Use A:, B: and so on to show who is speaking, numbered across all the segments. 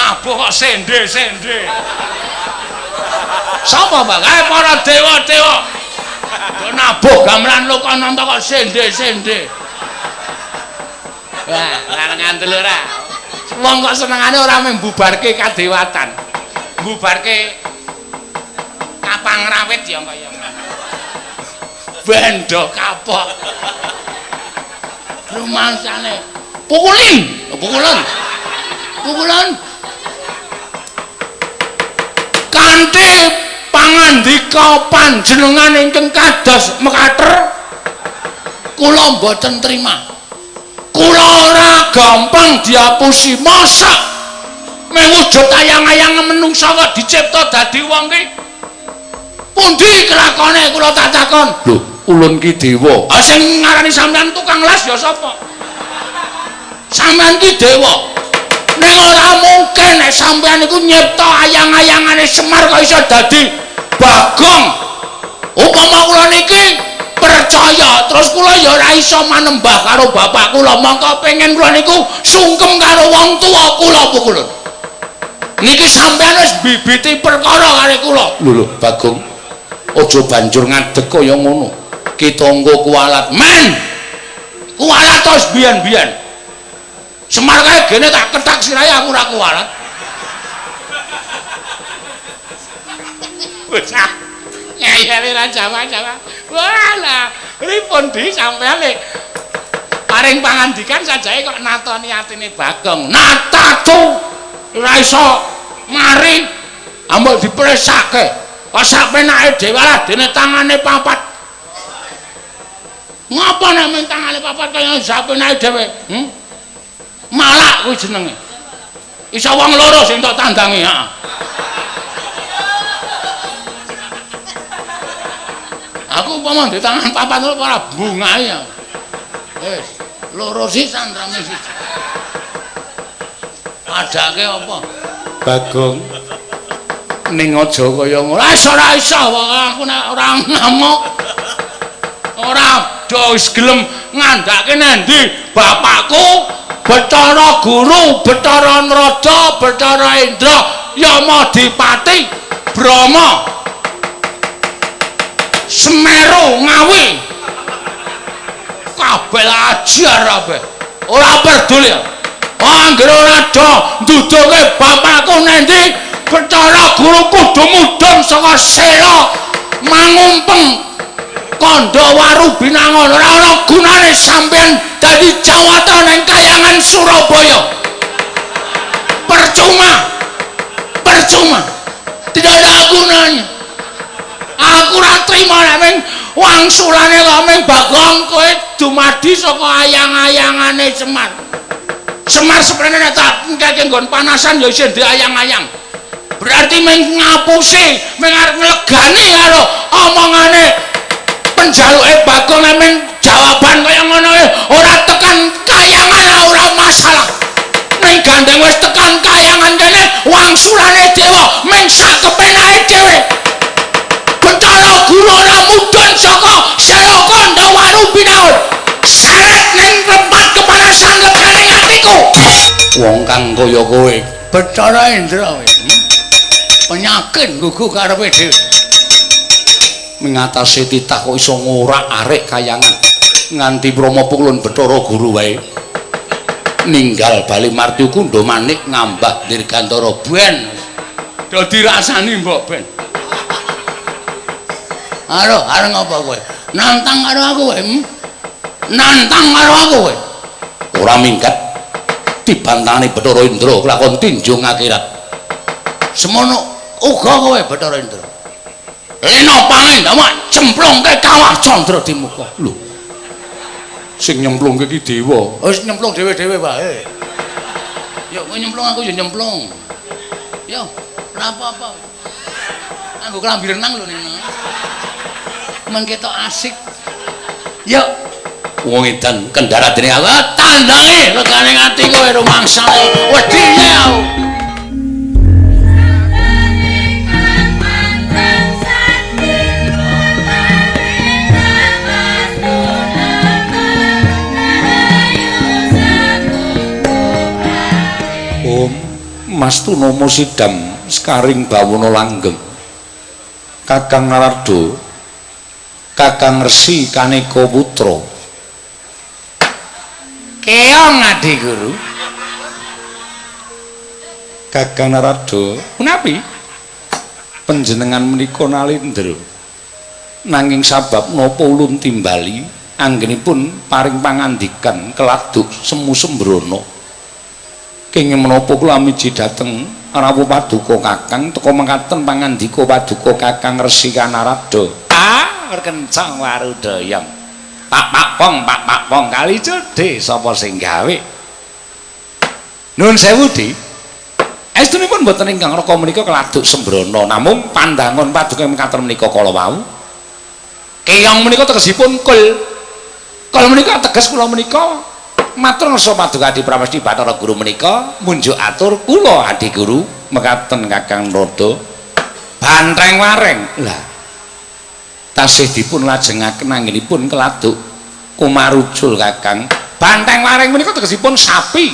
A: Nabuh kok sende-sende. Sapa, Bang? Kae para dewa-dewa. Do nabuh gamelan Lokananta kok sende-sende. Wah, ora ngandel ora. Wong kok senengane ora mung bubarke kadewatan. Bubarke kapang rawit ya kaya ngono. Bendo kapok. Rumangsane pukulin, pukulan. Pukulan. Kanthi pangandika panjenengan ingkang kados mekater kula mboten trima. Kula ora gampang diapusi. Mosok mung wujud ayang-ayang menungsa kok dicipta dadi wong ki? Pundi kelakone kula tak takon? Lho, ulun ki dewa. Ah sing ngarani sampean tukang las ya sapa? Sampean ki dewa. Ning ora mungkin nek sampean iku nyipta ayang-ayangane Semar kok iso dadi Bagong. Upama kula niki percaya, terus kula ya ora iso manembah karo bapak kula, mongko pengen kula niku sungkem karo wong tuwa kula pukulun. Niki sampean wis bibiti perkara karo kula. Lho lho, Bagong. Aja banjur ngadeg kaya ngono. Ki tangga kualat. Men. Kualat terus biyen-biyen. Semar kae gene tak kethak sirahe aku ora kualat. Bocah ngeyele ra jawa-jawa. Walah, pripun di sampean lek paring pangandikan sajae kok natoni atine Bagong. Natatu ora iso mari ambek dipresake. Kok sak penake dhewe lah dene tangane papat. Ngapa nek men tangane papat kaya sak penake dhewe? Malak kuwi jenenge. Iso wong loro sing tok tandangi, heeh. Aku umpama ndek tangan papat ora bungahe ya. Wis, loro sisan rame siji. Padake apa? Bagong. Ning aja kaya ngono. Ah ora iso aku nek ora ngamuk. Ora do wis gelem ngandhake nendi bapakku Bathara Guru, Bathara Narada, Bathara Indra, Yamadipati, Brahma, Semeru, Ngawi. Kabeh ajar kabeh. Ora peduli. Anggere ora do nduduke bapakku nendi Bathara Guru kudu mudhun saka sela mangumpeng kandha waru binangun. Ora ana gunane sampeyan dadi jawata ning kayangan Surabaya. Percuma. Percuma. Tidak ada gunanya. Aku ora trima nek ming wangsulane kok ming Bagong kowe dumadi saka ayang-ayangane Semar. Semar seprene nek tak engkeke nggon panasan ya isih diayang-ayang. Berarti ming ngapusi, ming arep nglegani karo omongane penjaluke Bagong nek ming jawaban kaya ngono ora tekan kayangan ora masalah. Ning gandeng wis tekan kayangan kene wangsulane dewa ming sak kepenake dhewe. Bathara Guru ora mudhun saka sela kandha waru binaun. Seret ning tempat kepanasan legane atiku. Wong kang kaya kowe, Bathara Indra kowe. Penyakit nggugu karepe dhewe. Mengatasi titah kok iso ngorak-arik kayangan nganti Brahma pukulun Bathara Guru wae. Ninggal bali marti kundha manik ngambah dirgantara ben. Do dirasani mbok ben. Aduh, arep ngapa kowe? Nantang karo aku kowe? Nantang karo aku kowe? Ora minggat dibantahane Bathara Indra kelakon tinjung akhirat. Semono uga kowe Bathara Indra. Lena pangendamak cemplungke kawah candra di muka. Lho. Sing nyemplungke ki dewa. Wis nyemplung dhewe-dhewe wae. Yo kowe nyemplung aku yo nyemplung. Yo, ora apa-apa. Nganggo klambi renang lho Nina. Men ketok asik. Yo. Wong edan kendara dening aku tandange regane ati kowe rumangsane wedine aku. Om Mas Tunomo sidam sekaring bawono langgeng. Kakang Narada, Kakang Resi Kaneka Putra. Keong Adi Guru. Kakang Narada, punapi panjenengan menika nalindra? Nanging sabab napa ulun timbali anggenipun paring pangandikan keladuk Semu Sembrono? Kenging menapa kula miji dhateng rawuh paduka Kakang teka mekaten pangandika paduka Kakang Resi Kanarada. Ah, kencang warudayang. Pak pak pong pak pak pong kali cedhe sapa sing gawe? Nuwun sewu, Di. Estunipun mboten ingkang raka menika keladuk Sembrono, namung pandangon paduka mekaten menika kala wau. Keyong menika tegesipun kul. Kul menika teges kula menika matur ngersa paduka Adi Pramesti Bathara Guru menika munjuk atur kula Adi Guru mekaten Kakang Narada. Banteng wareng. Lah tasih dipun lajengaken anggenipun keladuk kumarucul Kakang. Banteng wareng menika tegesipun sapi.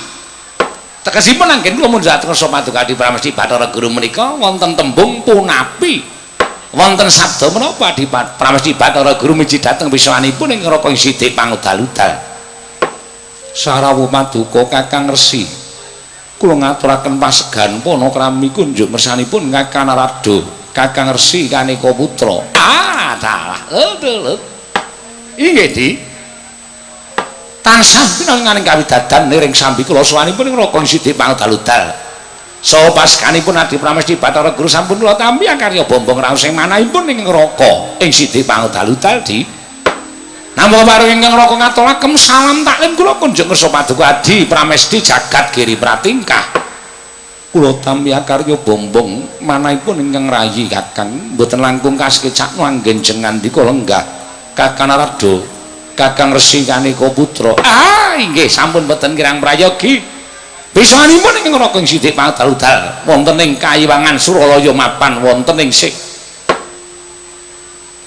A: Tegesipun anggen kula munjuk atur ngersa paduka Adi Pramesti Bathara Guru menika wonten tembung punapi. Wonten sabda menapa Adi Pramesti Bathara Guru miji dhateng wiswanipun ing neraka sithik pangudal-udal. Sarawuh paduka Kakang Resi, kula ngaturaken pasegan panakrami kunjuk mersanipun Kakang Narada, Kakang Resi Kaneka Putra. Ah, dalah. Lho. Inggih, Di. Tansah pinanganing kawidadan niring sambi kula sowanipun ing neraka sithik pangudal-udal. Saha paskanipun Adi Pramesti Bathara Guru sampun kula tampi akarya bombong raos ing manahipun ing neraka ing sithik pangudal-udal, Di. Nampa paring ingkang raka ngaturaken salam taklim kula kunjuk ngersa paduka Adi Pramesti jagat giri pratingkah. Kula tampi akarya bombong manahipun ingkang rayi Kakang mboten langkung kasekecakno anggen jengandika lenggah Kakang Narada, Kakang Resi Kaneka Putra. Ah, inggih sampun mboten kirang prayogi. Bisanipun ing neraka ing sithik pangdal-udal wonten ing Kayiwangan Suralaya mapan wonten ing sik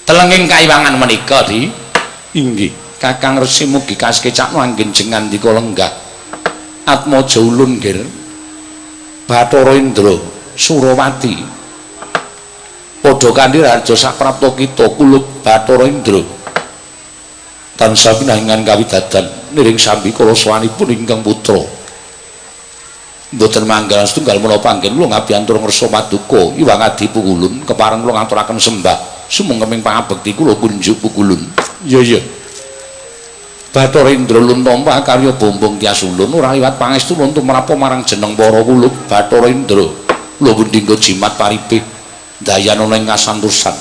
A: telenging Kayiwangan menika, Di. Inggih, Kakang Resi mugi kasekecakno anggen jengandika lenggah. Atmaja ulun nggir Bathara Indra Surawati. Padha kanthi raja saprapta kita kulup Bathara Indra. Tansah pinangan kawidadan niring sambi kala sowanipun ingkang putra. Mboten manggal setunggal menapa anggen kula ngabiyantara ngersa paduka Iwang Adi Pukulun kepareng kula ngaturaken sembah sumengkeming pangabekti kula kunjuk Pukulun. Iya iya. Bathara Indra lun tampa karya bombong tias ulun ora liwat pangestu lun tumrapa marang jeneng para kulup Bathara Indra. Kula bendingga jimat paripih dayanana ing kasantosan.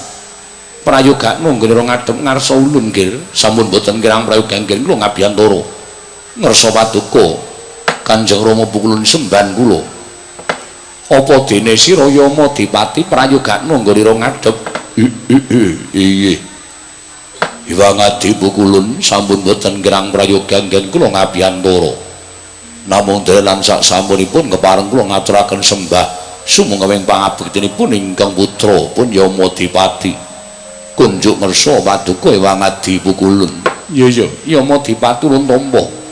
A: Prayogakno nggone ngadhep ngarsa ulun nggir sampun boten kirang prayoga nggih kula ngabiyantara ngersa paduka Kanjeng Rama Pukulun semban kula. Apa dene sira Yama Dipati prayogakno nggone ngadhep? Iya. Iwang Adi Pukulun sampun boten kirang prayoga nggen kula ngabiyantara. Namung dalan sak sampunipun kepareng kula ngaturaken sembah sumangga pangabektinipun ingkang putra pun Yama Dipati. Kunjuk ngersa paduka Iwang Adi Pukulun. Iya iya, Yama Dipati ulun tampa.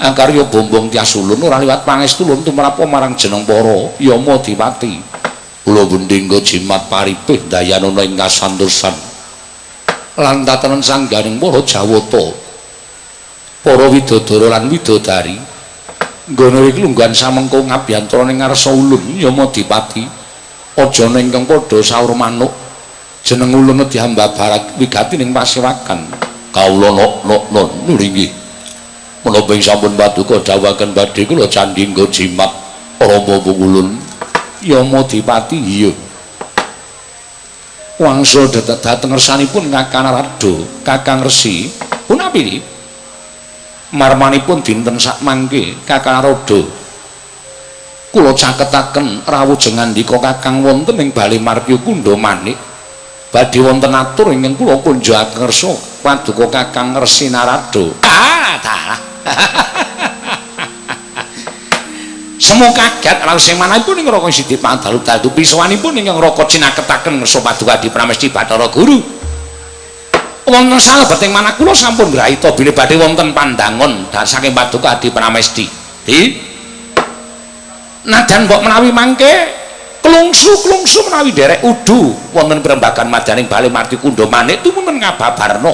A: Akarya bombong tias ulun ora liwat pangestu ulun tumrapa marang jeneng para Yama Dipati. Kula bendingga jimat paripih dayanana ing kasantosan. Lan tatanan sangganing para Jawata, para widodara lan widodari, nggone iki lungguhan samengko ngabiyantara ning ngarsa ulun Yama Dipati. Aja ingkang padha saur manuk jeneng ulun dihamba barak wigati ning pasewakan. Kawula nok nok non nuringgih. Menapa ing sampun paduka dawuhaken badhe kula candhingga jimat Rama Pukulun. Yama Dipati iya. Wangsul dhateng ngersanipun Kakang Narada, Kakang Resi, punapi niki? Marmanipun dinten sakmangke Kakang Narada. Kula caketaken rawuh jengandika Kakang wonten ing Bale Martya Kunda Manik. Badhe wonten atur ingkang kula kunjukaken ngersa paduka Kakang Resi Narada. Ah, dalah. Semu kaget raos sing manahipun ing neraka sithik pangdalu-dalu pisawanipun ingkang neraka cinaketaken ngersa paduka Adi Pramesti Bathara Guru. Wonten salebeting manah kula sampun ngrahita bilih badhe wonten pandangon saking paduka Adi Pramesti. Di
B: Najan mbok menawi mangke klungsu-klungsu menawi derek udu wonten prembagan madyaning bale marti kundha manik tumunten ngababarna.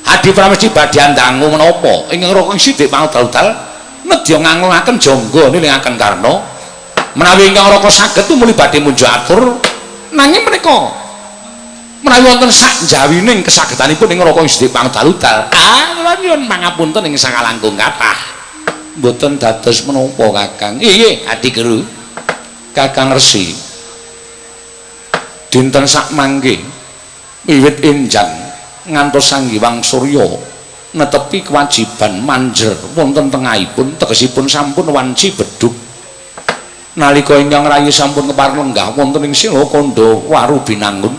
B: Adi Pramesti badhe andangu menapa ingkang Raka Sidik pangudal-udal nedya nganglungaken jangga nilingaken Karna. Menawi ingkang Raka saged tumuli badhe munjuk atur, nanging menika menawi wonten sakjawining kesagedanipun ing Raka Sidik pangudal-udal, ah kula nyuwun pangapunten ing sakalangkung kathah. Mboten dados menapa Kakang. Inggih, Adi Guru. Kakang Resi. Dinten sakmangke wiwit enjang ngantos Sanggiwang Surya netepi kewajiban manjer wonten tengahipun, tegesipun sampun wanci bedhug. Nalika ingkang rayi sampun kepareng lenggah wonten ing Sila Kandha Waru Binangun,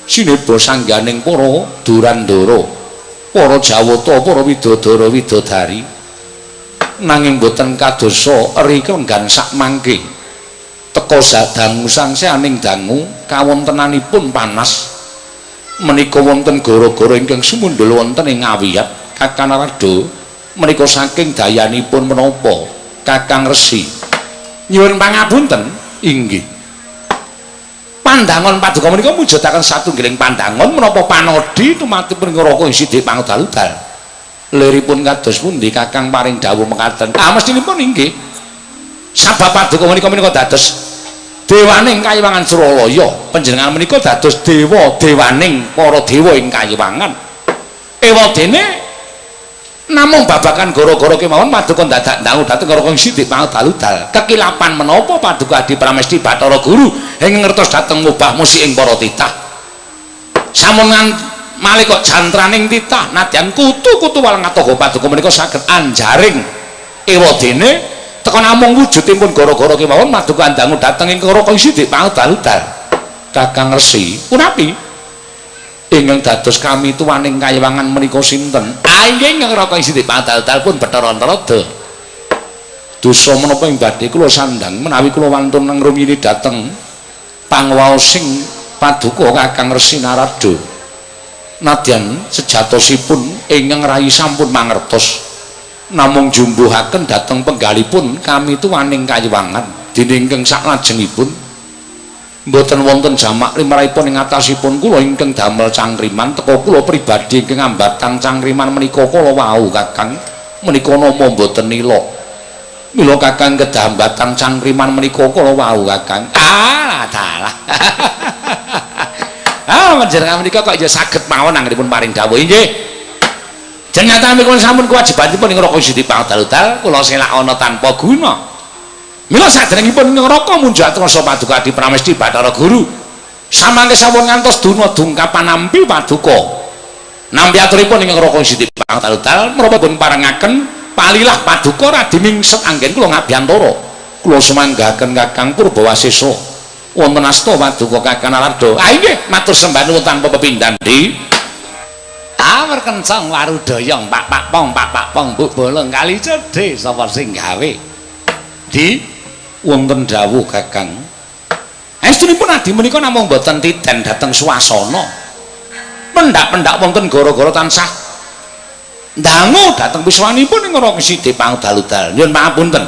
B: sineba sangganing para Durandara, para Jawata, para widodara widodari. Nanging boten kadosa eri kelenggan sakmangke teka sadangu sangsianing dangu kawontenanipun panas menika wonten gara-gara ingkang sumundul wonten ing ngawiyat. Kakang Narada, menika saking dayanipun menapa Kakang Resi? Nyuwun pangapunten. Inggih, pandangon paduka menika mujudaken satunggiling pandangon menapa panodi tumatipun Raka Sidik pangudal-udal. Liripun kados pundi Kakang paring dawuh mekaten? Ah mestinipun inggih. Sabab paduka menika menika dados dewaning kayiwangan Suralaya. Panjenengan menika dados dewa dewaning para dewa ing kayiwangan. Ewadene namung babagan gara-gara kemawon paduka dadak ndangu dhateng Raka Sidik pangudal-udal. Kekilapan menapa paduka Adi Pramesti Bathara Guru ing ngertos dhateng mubah musik ing para titah. Sampun malih kok jantraning titah nadyan kutu-kutu walang atoga paduka menika saged anjaring. Ewadene teka namung wujudipun gara-gara kemawon paduka andangu dhateng ing Raka Sidik pangudal-udal. Kakang Resi, punapi ingkang dados kami tuwaning kayiwangan menika sinten? Ah inggih, ingkang Raka Sidik pangudal-udal pun Bathara Antarada. Dosa menapa ing badhe kula sandhang menawi kula wantun ngrumiyini dhateng pangwaosing paduka Kakang Resi Narada? Nadyan sejatosipun ingkang rayi sampun mangertos, namung jumbuhaken dhateng penggalipun kami tuwaning kayiwangan, dene ingkang saklajengipun mboten wonten jamak limrahipun ing atasipun kula ingkang damel cangkriman teka kula pribadi ingkang ambatang cangkriman menika kala wau. Kakang, menika napa mboten nila? Mila Kakang kedah ambatang cangkriman menika kala wau Kakang. Ah dalah. Ah, panjenengan menika kok ya saged mawon anggenipun paring dawuh. Inggih. Jenengan sampun kewajibanipun ing Raka Sidik pangdal-dal, kula selak ana tanpa guna. Mila saderengipun ing Raka munjat rasa paduka Adi Pramesti Bathara Guru. Samangke sampun ngantos duna dungkapan nampi paduka. Nampi aturipun ing Raka Sidik pangdal-dal menapa pun parengaken palilah paduka radi mingset anggen kula ngabiyantara. Kula sumanggaken Kakang Purbawasesa. Wonten asta paduka Kakang Narada? Ah inggih, matur sembah nuwun tanpa pepindhan di. Awar kencang warudoyong pak pak pong pak pak pong buk bolong kali cedhe sapa sing gawe? Di, wonten dawuh Kakang. Estunipun adi menika namung boten titen dhateng swasana. Pendak-pendak wonten gara-gara tansah ndangu dhateng piswanipun ing Raka Sidik pangudal-udal. Nyuwun pangapunten.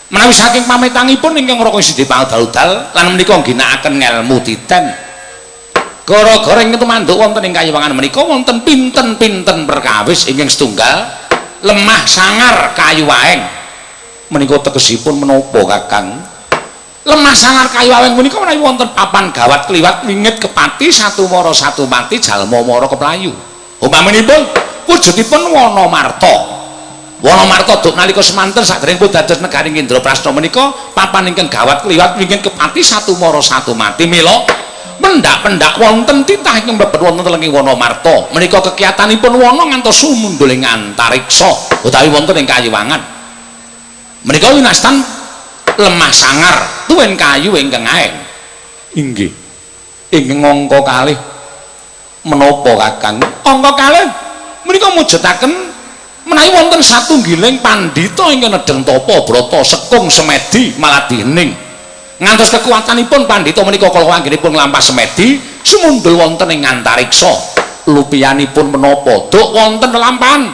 B: Menawi saking pametangipun ingkang Raka Sidik pangudal-udal lan menika ngginakaken ngelmu titen. Gara-gara ingkang tumanduk wonten ing kayiwangan menika wonten pinten-pinten perkawis ingkang setunggal lemah sangar kayu aeng. Menika tegesipun menapa Kakang? Lemah sangar kayu aeng menika menawi wonten papan gawat kliwat wingit kepati satu mara satu mati jalma mara keplayu. Umpaminipun wujudipun Wana Marta. Wana Marta duk nalika semanten saderengipun dados negari Indraprasta menika papan ingkang gawat kliwat wingit kepati satu mara satu mati. Mila pendak-pendak wonten titah ingkang mlebet wonten telenging Wana Marta menika kekiyatanipun wana ngantos sumundul ing antariksa utawi wonten ing kayiwangan. Menika winastan lemah sangar tuwin kayu ingkang aeng. Inggih. Ingkang angka kalih menapa Kakang? Angka kalih menika mujudaken menawi wonten satunggiling pandhita ingkang nedheng tapa brata sekung semedi maladi hening. Ngantos kekuatanipun pandhita menika kala anggenipun nglampah semedi sumundul wonten ing antariksa. Lupianipun menapa? Duk wonten lelampahan.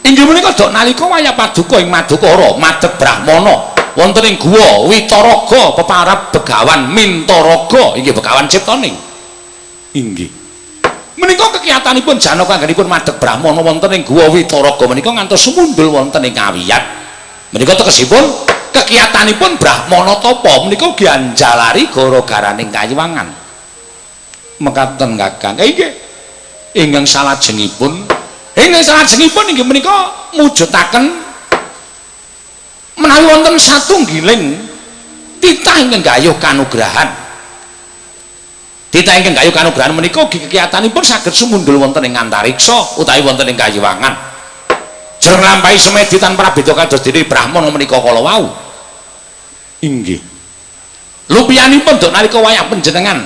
B: Inggih menika duk nalika wayah paduka ing Madukara madhep brahmana. Wonten ing guwa Witaraga peparab Begawan Mintaraga inggih Begawan Ciptaning. Inggih. Menika kekiyatanipun Janaka anggenipun madheg brahmana wonten ing guwa Witaraga menika ngantos sumundul wonten ing kawiyat. Menika tegesipun kekiyatanipun brahmana tapa menika ugi anjalari gara-garaning kayiwangan. Mekaten Kakang. Inggih. Ingkang salajengipun inggih menika mujudaken menawi wonten satunggiling titah ingkang gayuh kanugrahan. Titah ingkang gayuh kanugrahan menika ugi kekiyatanipun saged sumundul wonten ing antariksa utawi wonten ing kayiwangan. Jeng nglampahi semedi tanpa prabeda kados dene brahmana menika kala wau. Inggih. Lupianipun duk nalika wayah panjenengan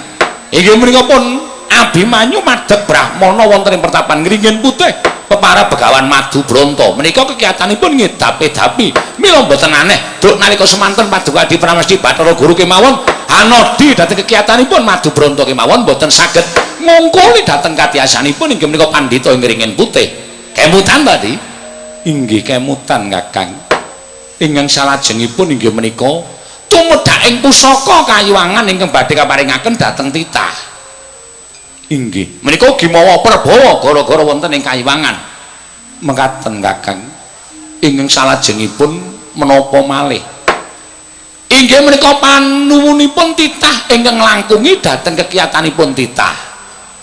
B: inggih menika pun Abimanyu madheg brahmana wonten ing pertapan Ngringin Putih pepara Begawan Madu Bronto menika kekiyatanipun ngedapi-dapi. Mila mboten aneh duk nalika semanten Paduka Adi Pramesti Bathara Guru kemawon anodi dhateng kekiyatanipun Madu Bronto kemawon mboten saged ngungkuli dhateng katiasanipun inggih menika pandhita ing Ngringin Putih. Kemutan tadi? Inggih kemutan Kakang. Ingkang salajengipun inggih menika tumedhaking pusaka kayuwangan ingkang badhe kaparingaken dhateng titah. Inggih. Menika ugi mawa perbawa gara-gara wonten ing kayiwangan. Mekaten Kakang. Ingkang salajengipun menapa malih? Inggih menika panuwunipun titah ingkang nglangkungi dhateng kekiyatanipun titah.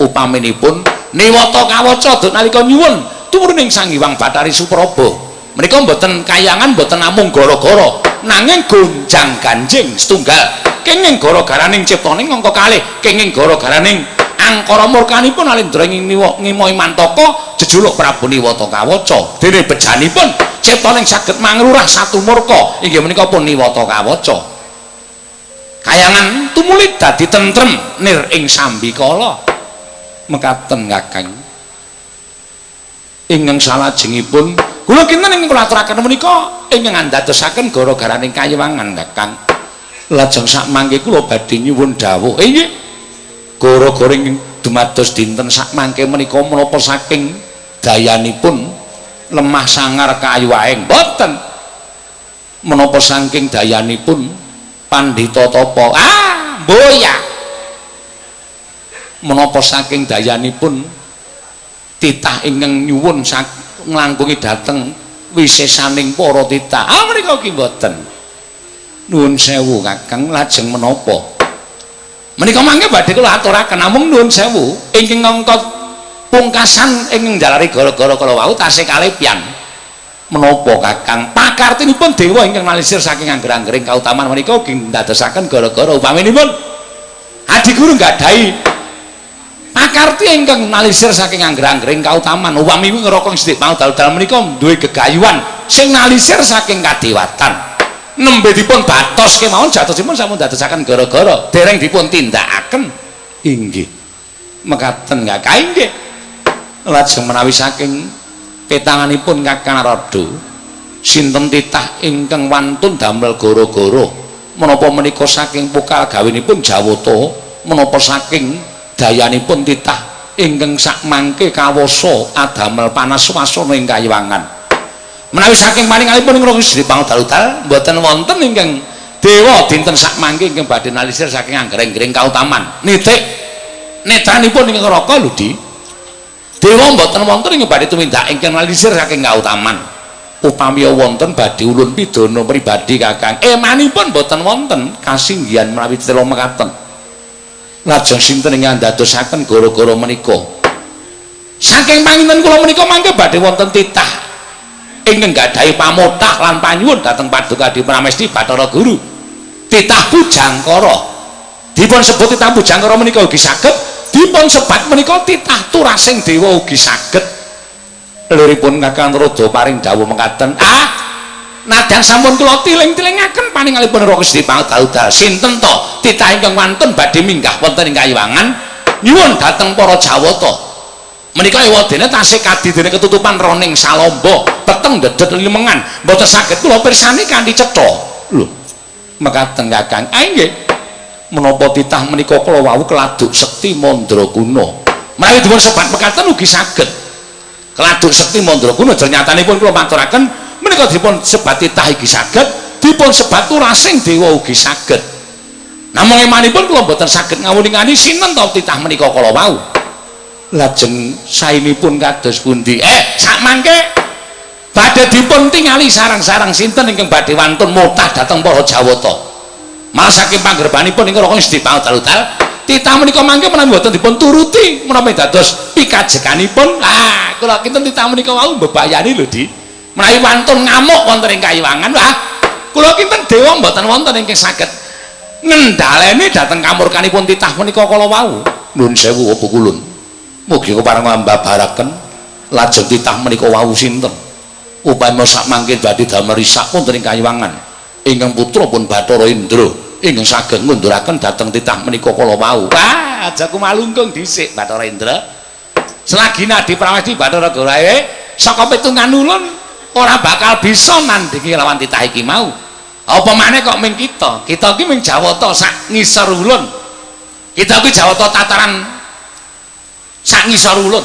B: Upaminipun niwata kawaca duk nalika nyuwun tumurun Sang Hyang Bathari Supraba. Menika mboten kayangan mboten namung gara-gara nanging gonjang-ganjing setunggal kenging gara-garaning ciptaning angka kalih kenging gara-garaning angkara murkanipun Alendra ing ngimoi mantaka jejuluk Prabu Niwata Kawaca. Dene bejanipun ciptaning saged mangrurah satu murka inggih menika pun Niwata Kawaca. Kayangan tumuli dadi tentrem nir ing sambikala. Mekaten Kakang. Ingkang salajengipun kula kinten ingkang kula aturaken menika ingkang andadosaken gara-garaning kayiwangan Kakang. Lajeng sakmangke kula badhe nyuwun dawuh. Inggih. Gara-gara ing dumados dinten sakmangke menika menapa saking dayanipun lemah sangar kayuwaeng? Mboten. Menapa saking dayanipun pandhita tapa? Ah, mboya. Menapa saking dayanipun titah ingkang nyuwun nglangkungi dhateng wisesaning para titah? Ah, menika ki mboten. Nuwun sewu Kakang, lajeng menapa? Menika mangke badhe kula aturaken namung nuwun sewu ingkang ngangkat pungkasan ingkang njalari gara-gara kala wau tasih kalepian. Menapa Kakang? Pakartinipun dewa ingkang nalisir saking angger-anggering kautaman menika ugi ndadosaken gara-gara upaminipun Adi Guru nggadahi pakarti ingkang nalisir saking angger-anggering kautaman upami ngrokong sithik mau dal-dal menika duwe gegayuhan sing nalisir saking kadewatan. Nembe dipun batos kemawon jatosipun sampun dadosaken gara-gara dereng dipun tindakaken. Inggih. Mekaten Kakang inggih. Lajeng menawi saking petanganipun Kakang Narada sinten titah ingkang wantun damel gara-gara menapa menika saking pokal gawinipun Jawata menapa saking dayanipun titah ingkang sakmangke kawasa adamel panas swasana ing kayiwangan. Menawi saking paningalipun ing Sri Pangdaludal mboten wonten ingkang dewa dinten sakmangke ingkang badhe nalisir saking angger-anggering kautaman. Nitik netranipun ing neraka lho Di. Dewa mboten wonten ingkang badhe tumindak ingkang nalisir saking kautaman. Upami wonten badhe ulun pidana pribadi Kakang. Emanipun mboten wonten kasinggihan menawi tela mekaten. Lajeng sinten ingkang ndadosaken gara-gara menika? Saking panginten kula menika mangke badhe wonten titah ingkang gadahi pamothah lan panyuwun dhateng Paduka Adi Pramesti Bathara Guru. Titah Pujangkara. Dipun sebut titah Pujangkara menika ugi saged, dipun sebat menika titah turasing dewa ugi saged. Liripun Kakang Narada paring dawuh mekaten, "Ah, nadyan sampun kula tiling-tilingaken paningalipun Raka Sri Pangdal-dal sinten to titah ingkang wantun badhe minggah wonten ing kayiwangan nyuwun dhateng para Jawata." Menika ewadene tasih kadidene ketutupan roning salamba, peteng dedet limengan, mboten saged kula pirsani kanthi cetha. Lho, mekaten Kakang. Ah nggih. Menapa titah menika kala wau keladuk sekti mandraguna. Menawi dipun sebat mekaten ugi saged. Keladuk sekti mandraguna nyatanipun kula maturaken menika dipun sebat titah iki saged, Dipun sebat turasing dewa ugi saged. Namung emanipun kula mboten saged ngawuningani sinten ta titah menika kala wau. Lajeng saenipun kados pundi? Sakmangke badhe dipun tingali sarang-sarang sinten ingkang badhe wantun motah dhateng para Jawata. Malah saking panggerbanipun ing Raka Sedipangutal-utal, titah menika mangke menawi mboten dipun turuti menawi dados pikajekanipun. Ah, kula kinten titah menika wau mbebayani lho, Di. Menawi wantun ngamuk wonten ing kayiwangan, wah, kula kinten dewa mboten wonten ingkang saged ngendhaleni dhateng kamurkanipun titah menika kala wau. Nuwun sewu apa kulun. Mugi kepareng mbabaraken lajeng titah menika wau sinten. Upama sakmangke badhe damel risak wonten ing kayiwangan ingkang putra pun Bathara Indra ingkang saged ngunduraken dhateng titah menika kala wau. Wah, aja kumalungkung dhisik Bathara Indra. Selagi Nadi Prawesti Bathara Gorae saka pitungan ulun ora bakal bisa nandingi lawan titah iki mau. Apa maneh kok ming kita? Kita iki ming Jawata sak ngisor ulun. Kita iki Jawata tataran sak ngisor ulun.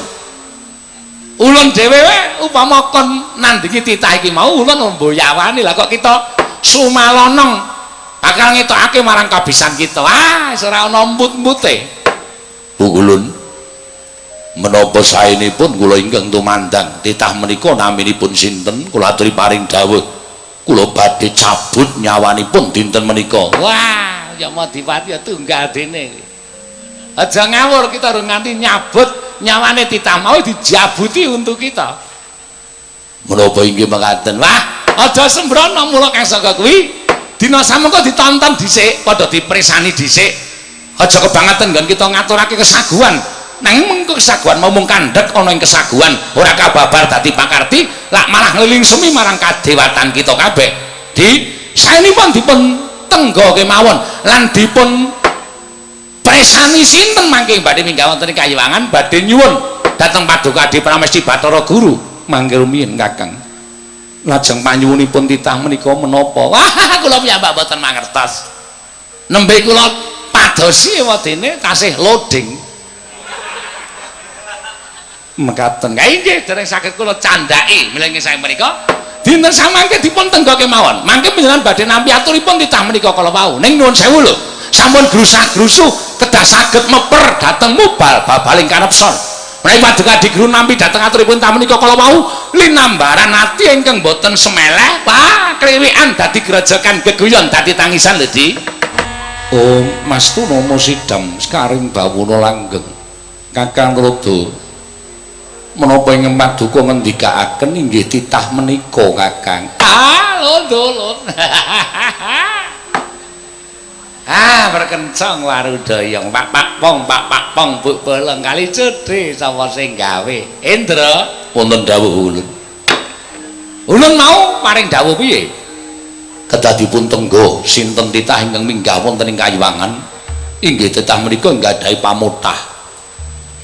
B: Ulun dhewe upama kon nandingi titah iki mau ulun mboyawani. Lah kok kita sumalonong bakal ngetokake marang kabisan kita. Ah, wis ora ana embut-embute. Bu Ulun, menapa saenipun kula ingkang tumandang titah menika naminipun sinten? Kula aturi paring dawuh. Kula badhe cabut nyawanipun dinten menika. Wah, ya Madipati ya tunggal dene. Aja ngawur, kita harus nganti nyabut nyawane titah mau dijabuti untuk kita. Menapa inggih mekaten? Wah, aja sembrono, mula kang saka kuwi dina samengko ditonton dhisik, padha dipresani dhisik. Aja kebangetan nggon kita ngaturake kesaguan. Nanging mengko kesaguan mau mung kandhek ana ing kesaguan, ora kababar dadi pakarti, lak malah nglingsemi marang kadewatan kita kabeh. Di saenipun dipun tengga kemawon lan dipun presani sinten mangke badhe minggah wonten ing kayiwangan badhe nyuwun dhateng Paduka Adi Pramesti Bathara Guru mangke rumiyin Kakang. Lajeng panyuwunipun titah menika menapa? Wah, kula piyambak mboten mangertos. Nembe kula padosi wadene tasih loading. Mekaten. Ka inggih dereng saged kula candhaki milih saking menika. Dinten samangke dipun tengga kemawon. Mangke panjenengan badhe nampi aturipun titah menika kala wau. Ning nuwun sewu lho. Sampun grusah-grusuh kedah saged meper dhateng mubal babaling kanepson. Menawi paduka diguru nampi dhateng aturipun titah menika kala wau linambaran ati ingkang boten semeleh, wah, kliwikan dadi grojogan geguyon dadi tangisan lho, Di. Oh, Mas Tunomo sidam sekaring bawana langgeng. Kakang Rada, menapa ing paduka ngendikaaken inggih titah menika Kakang? Ah, lho, Ah, berkencang warudayang pak pak pong pak pak pong buk bolong kali cedhe sapa sing gawe? Indra, wonten dawuh ulun. Ulun mau paring dawuh piye? Kedah dipun tengga sinten titah ingkang minggah wonten ing kayiwangan? Inggih titah menika nggadahi pamotah.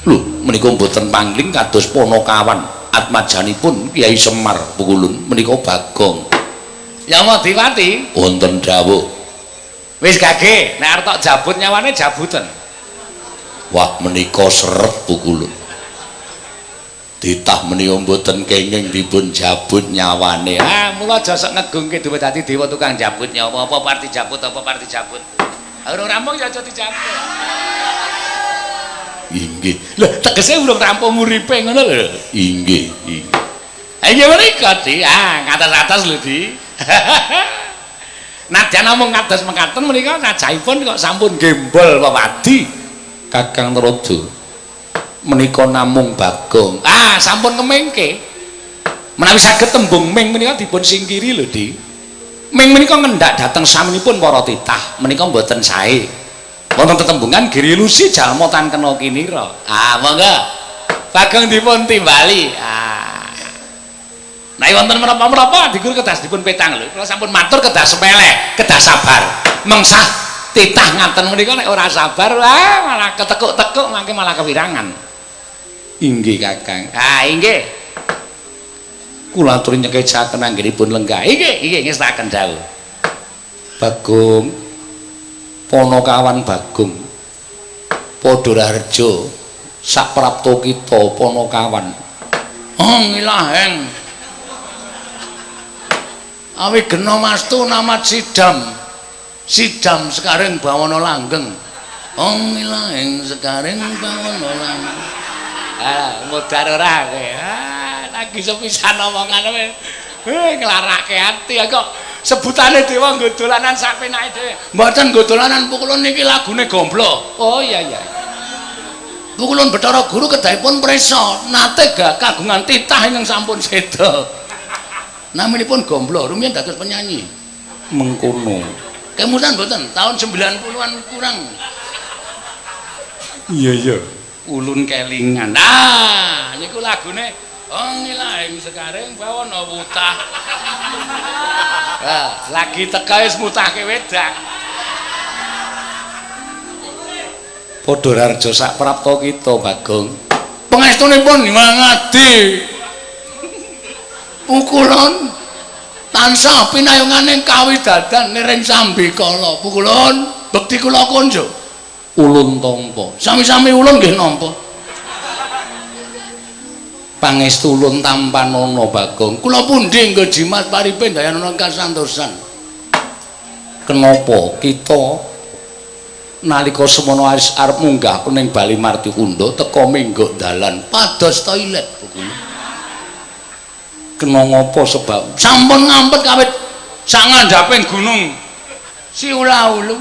B: Lho, menika mboten pangling kados panakawan atmajanipun Kyai Semar Pukulun menika Bagong. Ya Madipati, wonten dawuh. Wis gage, nek arep tok jabut nyawane jabuten. Wah, menika seret Pukulun. Titah menika mboten kenging dipun jabut nyawane. Ah, mula aja sok ngegungke duwe dadi dewa tukang jabut nyawa, apa parti jabut, apa parti jabut. Urung rampung ya aja dijabut. Inggih. Lho, tegese urung rampung uripe ngono lho. Inggih, inggih. Inggih menika, Di. Ah, ngatas-atas lho, Di. Nadyan namung kados mekaten menika sajahipun kok sampun gembol wewadi. Kakang Narada, menika namung Bagong. Ah, sampun kemengke. Menawi saged tembung ming menika dipun singkiri lho, Di. Ming menika ngendak dhateng saminipun para titah, menika mboten sae. Wonten tetembungan girilusi jalma tan kena kinira. Ah, monggo. Bagong dipun timbali. Ah. Nek wonten menapa-menapa digur kedah dipun petang lho. Kula sampun matur kedah sepeleh, kedah sabar. Mengsah titah ngaten menika nek ora sabar, wah malah ketekuk-tekuk mangke malah kewirangan. Inggih, Kakang. Ah, inggih. Kula aturi nyekecaken anggenipun lenggah. Inggih, inggih ngestaken dawuh. Bagong, Panakawan Bagong. Padha raharja saprapta kita Panakawan. Oh, ngilaheng.
A: Awi gena mastu namat sidam. Sidam sekaring bawana langgeng. Ong ilaing sekaring bawana langgeng. Ah, modar ora kowe. Ah, lagi sepisan omongan kowe. Nglarake ati kok sebutane dewa nggo dolanan sak penake dhewe. Mboten nggo dolanan pukulun niki lagune gomblo. Oh iya iya. Pukulun Bathara Guru kedahipun prisa nate kagungan titah ingkang sampun seda. Naminipun Gomblo, rumiyin dados penyanyi.
B: Mengkono.
A: Kemutan mboten, tahun 90-an kurang.
B: Iya iya.
A: Ulun kelingan. Nah, niku lagune Ong ilaing sekaring bawana wutah. Ah, lagi teka wis mutahke wedang.
B: Padha rarja sak prapta kita, Bagong.
A: Pangestunipun Ngadi. Pukulun tansah pinayungane kawidadan niring sambikala. Pukulun bekti kula konjo.
B: Ulun tampa.
A: Sami-sami ulun nggih nampa.
B: Pangestu ulun tampanana, Bagong.
A: Kula pundi nggo jimat paripe dayanana kasantosan.
B: Kenapa kita nalika semono wis arep munggah ning Bali Martikunda teka menggok dalan
A: pados toilet pukulun.
B: Kena ngapa sebab?
A: Sampun ngampet kawit sak ngandhaping gunung Siulaulu.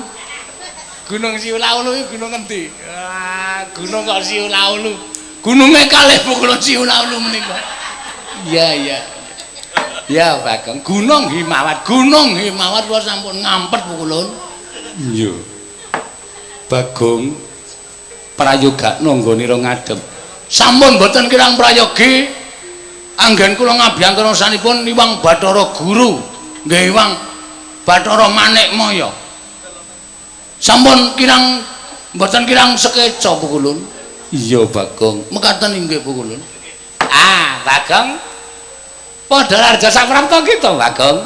A: Gunung Siulaulu iki gunung endi? Ah, gunung kok Siulaulu. Gununge kalih pukulun Siulaulu menika. Iya iya. Ya Bagong, Gunung Himawat, Gunung Himawat kula sampun ngampet pukulun.
B: Iya. Bagong prayogakno nggonira ngadhep.
A: Sampun mboten kirang prayogi anggen kula ngabiyantara sanipun Iwang Bathara Guru, nggih Iwang Bathara Manikmaya. Sampun kirang mboten kirang sekeca pukulun.
B: Iya Bagong.
A: Mekaten inggih pukulun.
B: Ah, Bagong. Padha rarja saprapta kita, Bagong.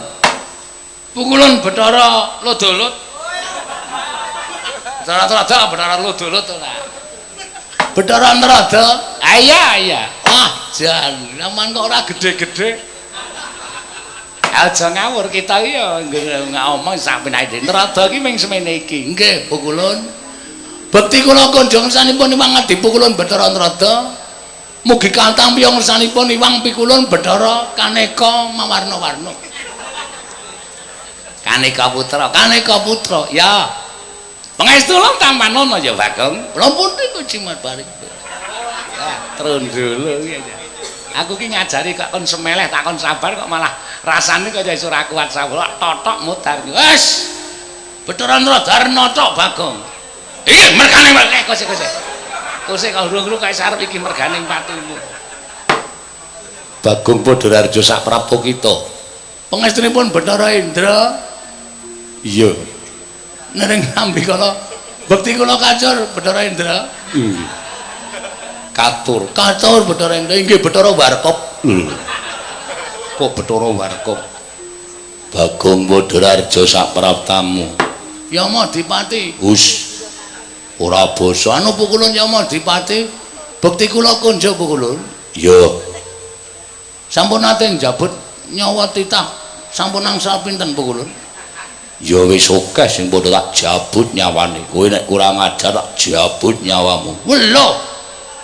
A: Pukulun Bathara Lodolot. Bathara Trada, Bathara Lodolot ora. Bathara Trada.
B: Ah iya iya.
A: Wah, jan, aman kok ora gedhe-gedhe.
B: Aja ngawur kita iki ya ngomong sak penake dhewe. Trada iki ming semene iki.
A: Nggih, pukulun. Bekti kula kunjung sanipun Iwang Adi Pukulun Bathara Trada. Mugi katampi ngersanipun Iwang Pikulun Bathara Kaneka mawarna-warna.
B: Kaneka putra,
A: Kaneka putra.
B: Ya. Pangestu ulun tampanana ya, Bagong.
A: Kula pundi kok jimat barik.
B: Ah, trundulu iki. Aku ki ngajari kok kon semeleh tak kon sabar kok malah rasane kaya iso ora kuat sabar. Totok mudar.
A: Wes. Bathara Trada notok Bagong. Iki mergane
B: kose kose. Kose kok urung-urung kaya sarep iki mergane patimu.
A: Bagong Padha Raharja saprapta kita. Pangestunipun Bathara Indra.
B: Iya.
A: Nering ambikala bekti kula kacur Bathara Indra.
B: Nggih. Katur.
A: Katur Bathara Indra inggih Bathara Warkop.
B: Kok Bathara Warkop?
A: Bagong Padha Raharja sapraptamu. Yama Dipati. Hus. Ora basa anu pukulun Yama Dipati. Bekti kula konjo pukulun.
B: Iya.
A: Sampun nate njabut nyawa titah sampun angsal pinten pukulun?
B: Ya wis akeh sing padha tak jabut nyawane. Kowe nek kurang ajar tak jabut nyawamu.
A: Welo.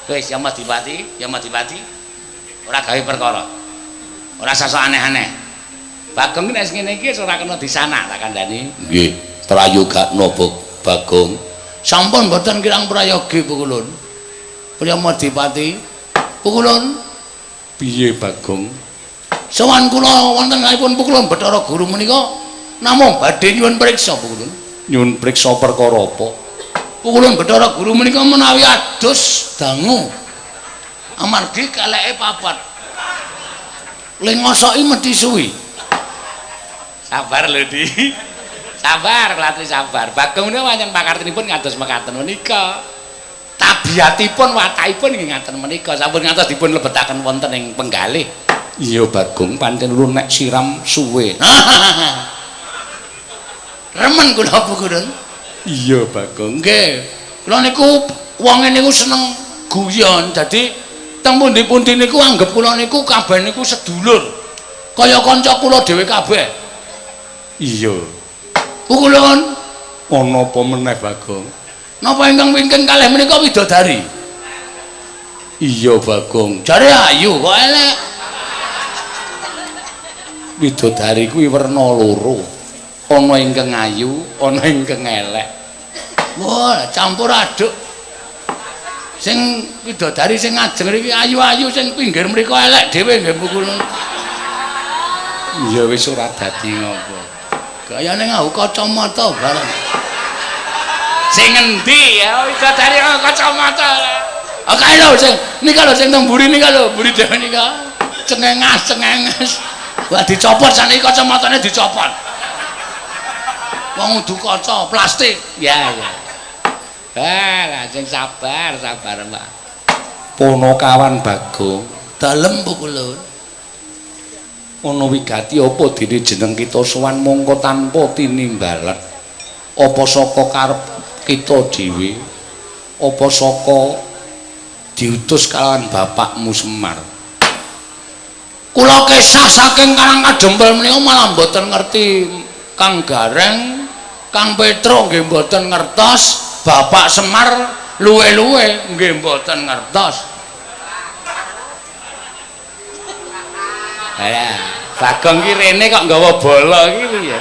B: Wis Yama Dipati, Yama Dipati. Ora gawe perkara. Ora sasok aneh-aneh. Bagong nek ngene iki wis ora kena disanak tak kandhani.
A: Nggih, prayogakno Bagong. Sampun mboten kirang prayogi pukulun. Yama Dipati. Pukulun
B: piye Bagong?
A: Sowan kula wonten kalihipun pukulun Bathara Guru menika namung badhe nyuwun priksa pukulun.
B: Nyuwun priksa perkara apa?
A: Pukulun Bathara Guru menika menawi adus dangu. Amargi keleke papat. Le ngosoki mesti suwi.
B: Sabar lho, Di. Sabar, Latri sabar. Bagong menika pancen pakartinipun ngados mekaten menika. Tabiatipun, watakipun nggih ngaten menika. Sampun ngantos dipun lebetaken wonten ing penggalih. Iya, Bagong, pancen ulun nek siram suwe.
A: Remen kula pukulun.
B: Iya, Bagong.
A: Nggih. Kula niku wonge niku seneng guyon. Dadi teng pundi-pundi niku anggep kula niku kabeh niku sedulur. Kaya kanca kula dhewe kabeh.
B: Iya.
A: Pukulun.
B: Ana apa meneh, Bagong?
A: Napa ingkang wingking kalih menika widodari?
B: Iya, Bagong.
A: Jare ayu kok elek.
B: Widodari kuwi werna loro. Ana ingkang ayu, ana ingkang elek.
A: Wah, campur aduk. Sing widodari sing ngajeng mriki ayu-ayu, sing pinggir mriku elek dhewe nggih pukulun.
B: Ya wis ora dadi ngopo.
A: Gayane nganggo kacamata bareng.
B: Sing ngendi ya widodari nganggo kacamata.
A: Ah kae lho sing nika lho sing teng mburi nika lho, mburi dhewe nika. Cengengas cengenges. Wah dicopot saniki kacamatane dicopot. Wong udu kaca plastik.
B: Ya ya. Ah, lah sing sabar, sabar, Mbak. Ponokawan Bagong,
A: Dalem pukulun.
B: Ana wigati apa dene jeneng kita sowan mongko tanpa tinimbalan? Apa saka karep kita dhewe? Apa saka diutus kalawan bapakmu Semar?
A: Kula kesah saking Karang Kadempel menika malah mboten ngerti Kang Gareng, Kang Petro nggih mboten ngertos, Bapak Semar luwe-luwe nggih mboten ngertos.
B: Lah, Bagong ki rene kok nggawa bola iki piye?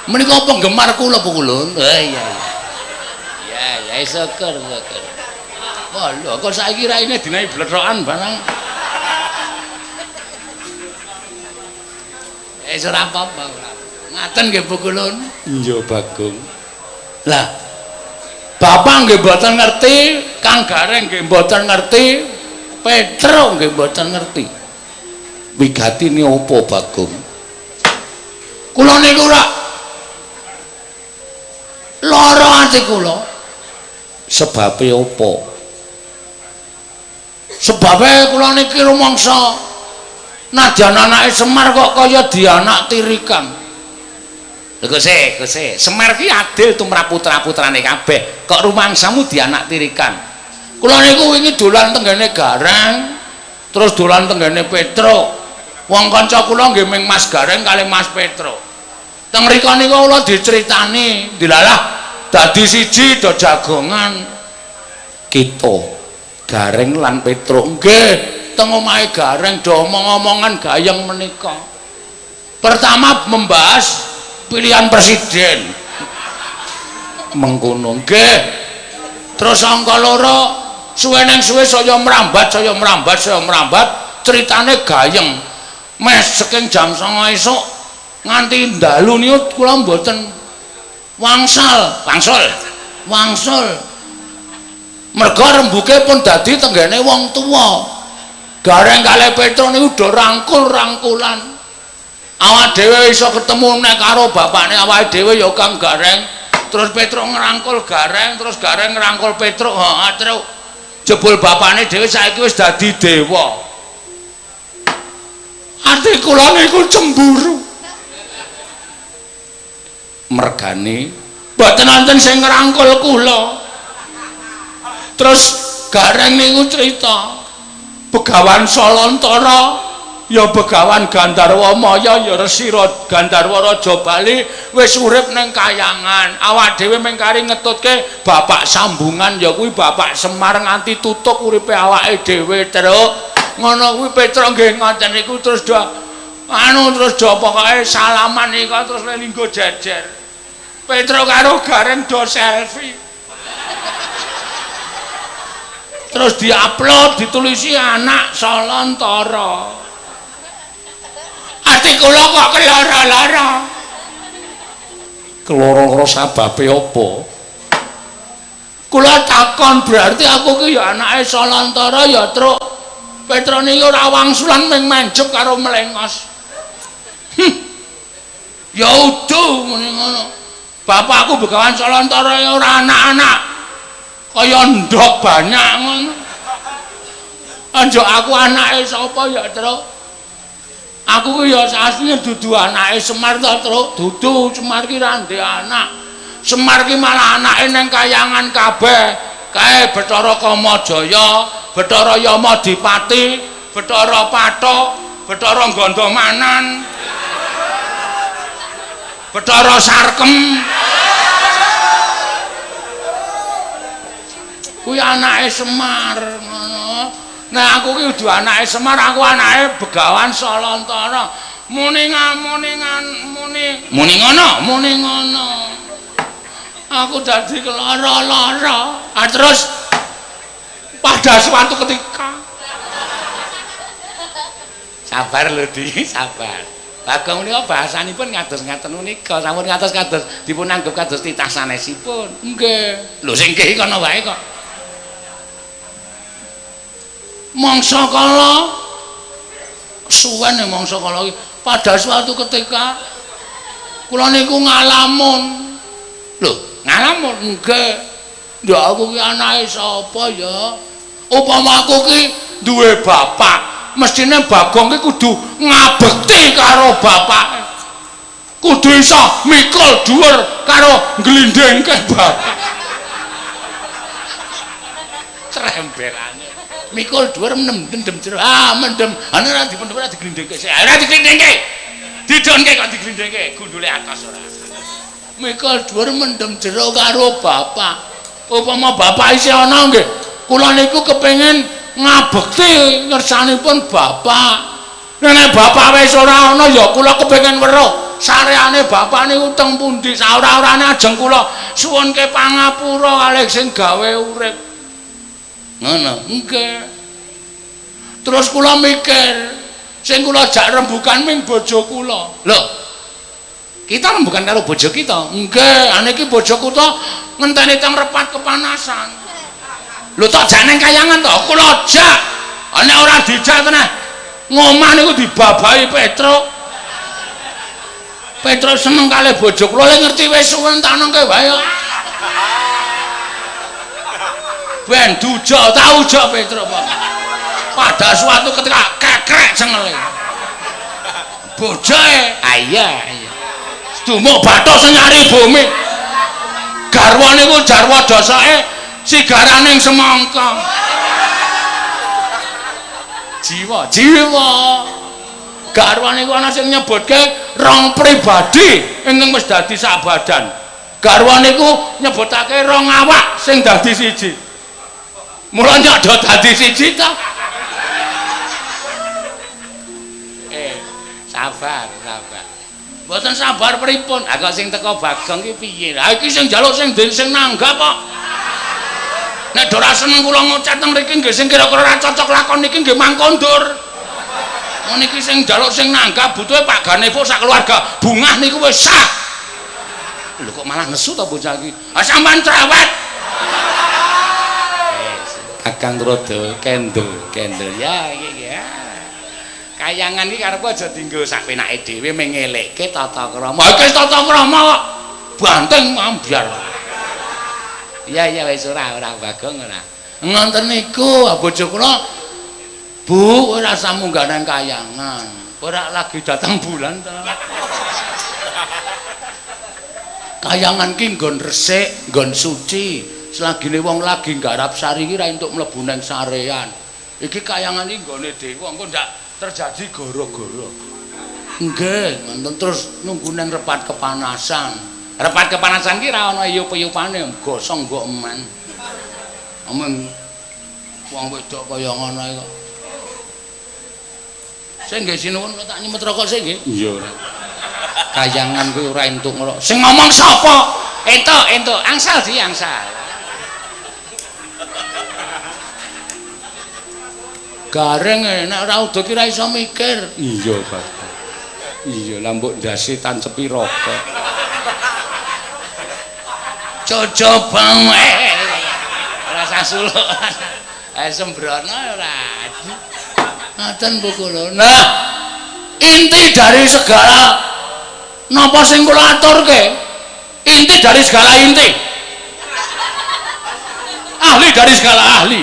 A: Menika penggemar kula pukulun.
B: Oh iya iya. Ya ya syukur syukur.
A: Wah lho kok saiki raine dinahi blethokan barang.
B: Eh ora apa-apa ora.
A: Ngaten nggih pukulun.
B: Iya Bagong.
A: Lah Bapak nggih mboten ngerti, Kang Gareng nggih mboten ngerti, Petro nggih mboten ngerti.
B: Wigatine apa Bagong?
A: Kula niku ora lara ati kula.
B: Sebabe apa?
A: Sebabe kula niki rumangsa nadyan anake Semar kok kaya dianak tirikan.
B: Lho Guse, Guse, Semar ki adil tumrap putra-putrane kabeh. Kok rumangsamu dianak tirikan?
A: Kula niku wingi dolan tenggene Gareng, terus dolan tenggene Petro. Wong kanca kula nggih ming Mas Gareng kalih Mas Petro. Teng mriku niku kula diceritani, dilalah dadi siji do jagongan.
B: Kita Gareng lan Petro
A: nggih, teng omahe Gareng do omong-omongan gayeng menika. Pertama membahas pilihan presiden.
B: Mengkono
A: nggih. Terus angka loro suwe neng suwe saya merambat, saya merambat, saya merambat, ceritane gayeng. Mes saking jam 09.00 esuk nganti dalu niku kula mboten wangsal,
B: wangsul,
A: wangsul. Mergo rembuke pun dadi tenggene wong tuwa. Gareng kalih Petro niku do rangkul-rangkulan. Awak dhewe iso ketemu nek karo bapakne awake dhewe ya Kang Gareng. Terus Petro ngrangkul Gareng, terus Gareng ngrangkul Petro, heeh, terus jebul bapakne dhewe saiki wis dadi dewa. Ati kula niku cemburu.
B: Mergane
A: mboten wonten sing ngrangkul kula. Terus Gareng niku cerita Begawan Salantara ya Begawan Gandharwa Maya ya Resi Gandharwa Raja Bali wis urip ning kayangan. Awak dhewe mung kari ngetutke bapak sambungan ya kuwi Bapak Semar nganti tutup uripe awake dhewe terus. Ngono kuwi Petro nggih ngoten niku terus do anu terus do pokoke salaman nika terus lelinggo jejer. Petro karo Gareng do selfie. Terus diupload ditulisi anak Salantara. Ati kula kok kelara-lara.
B: Keloro-loro sababe apa?
A: Kula takon berarti aku ki ya anake Salantara ya truk. Petro niki ora wangsulan ming manjep karo melengos. Ya udu muni ngono. Bapakku Begawan Salantara ya ora anak-anak. Kaya ndok banyak ngono. Anjuk aku anake sapa ya, Truk? Aku ki ya asline dudu anake Semar ta, Truk. Dudu, Semar ki ra ndek anak. Semar ki malah anake ning kayangan kabeh. Kae Bathara Kamajaya, Bathara Yamadipati, Bathara Pathok, Bathara Gandamanan. Bathara Sarkem. Kuwi anake Semar ngono. Nek aku ki kudu anake Semar, aku anake Begawan Salantara. Muni ngamuningan muni muni ngono, muni ngono. Aku dadi kelara-lara. Ah terus pada suatu ketika
B: sabar lho Di, sabar. Bagong menika bahasanipun ngados ngaten menika, sampun ngatos kados dipun anggep kados titah sanesipun.
A: Nggih.
B: Lho sing nggih kono wae kok.
A: Mangsa kala suwen mangsa kala pada suatu ketika kula niku ngalamun.
B: Lho, ngalamun?
A: Nggih. Ya aku ki anake sapa ya? Upama aku ki duwe bapak, mestine Bagong ki kudu ngabekti karo bapake. Kudu iso mikul dhuwur karo ngglindhingke bapak.
B: Tremberane.
A: Mikul dhuwur mendem jero. Ah, mendem. Ana ora dipendem ora diglindhingke.
B: Ora diglindhingke. Didonke kok diglindhingke, gundule atos ora.
A: Mikul dhuwur mendem jero karo bapak. Upama bapak isih ana nggih, kula niku kepengin ngabekti ngersanipun bapak. Nek bapak wis ora ana ya kula kepengin weruh sareane bapak niku teng pundi, saora-orane ajeng kula suwunke pangapura kalih sing gawe urip. Ngono. Nggih. Terus kula mikir, sing kula jak rembukan ming bojo kula.
B: Lho, kita rembukan karo bojo kita?
A: Nggih, ane iki bojo kula ngenteni teng repat kepanasan.
B: Lho tok jak nang kayangan to?
A: Kula jak. Nek ora dijak teneh ngomah niku dibabahi Petruk. Petruk seneng kalih bojo kula, lek ngerti wis suwen tak nengke wae kok. Ben duja tau jak Petruk, Pak. Pada suatu ketika kekrek cengele. Bojoe,
B: ah iya, iya.
A: Dumuk bathuk senyari bumi. Garwa niku jarwa dosake sigaraning semangka.
B: Jiwa,
A: jiwa. Garwa niku ana sing nyebutke rong pribadi ingkang wis dadi sak badan. Garwa niku nyebutake rong awak sing dadi siji. Mula nyok do dadi siji ta.
B: Sabar, sabar.
A: Mboten sabar pripun?
B: Ha kok sing teko Bagong ki piye?
A: Ha iki sing njaluk sing sing nanggap kok. Nek ora seneng kula ngocet teng mriki nggih sing kira-kira ora cocok lakon niki nggih mangkondur. Mun iki sing njaluk sing nanggap butuhe Pak Ganevo sak keluarga bungah niku wis sah.
B: Lho kok malah nesu to bocah iki?
A: Ha sampean cerewet.
B: Kakang rada kendel, kendel. Ya iki ya. Kayangan iki karepe aja dienggo sak penake dhewe mengelekke tata krama.
A: Ha iki tata krama kok banteng ambyar.
B: Iya iya wis ora ora Bagong ora.
A: Ngoten niku bojo kula Bu ora usah munggah nang kayangan. Ora lagi datang bulan ta. Kayangan ki nggon resik, nggon suci. Selagine wong lagi nggarap sari iki ra entuk mlebu nang sarean. Iki kayangan iki nggone dewa, engko ndak terjadi goro-goro. Nggih, ngoten terus nunggu nang repat kepanasan.
B: Repat kepanasan ki ra ana eyup-eyupane,
A: gosong mbok eman. Ameng wong wedok kaya ngono iki kok. Sing nggih sinuwun kula tak nyemet rokok sik nggih.
B: Iya ora. Kayangan kuwi ora entuk ngrok.
A: Sing ngomong sapa?
B: Entuk, entuk, angsal di angsal.
A: Gareng nek ora udo ki ora iso mikir.
B: Iya, Pak. Iya, lah mbok ndase tancepi rokok.
A: Cocoba
B: ora usah suluk. Sembrono ora.
A: Ngaten Bu kula. Nah, inti dari segala napa sing kula aturke? Inti dari segala inti. Ahli dari segala ahli.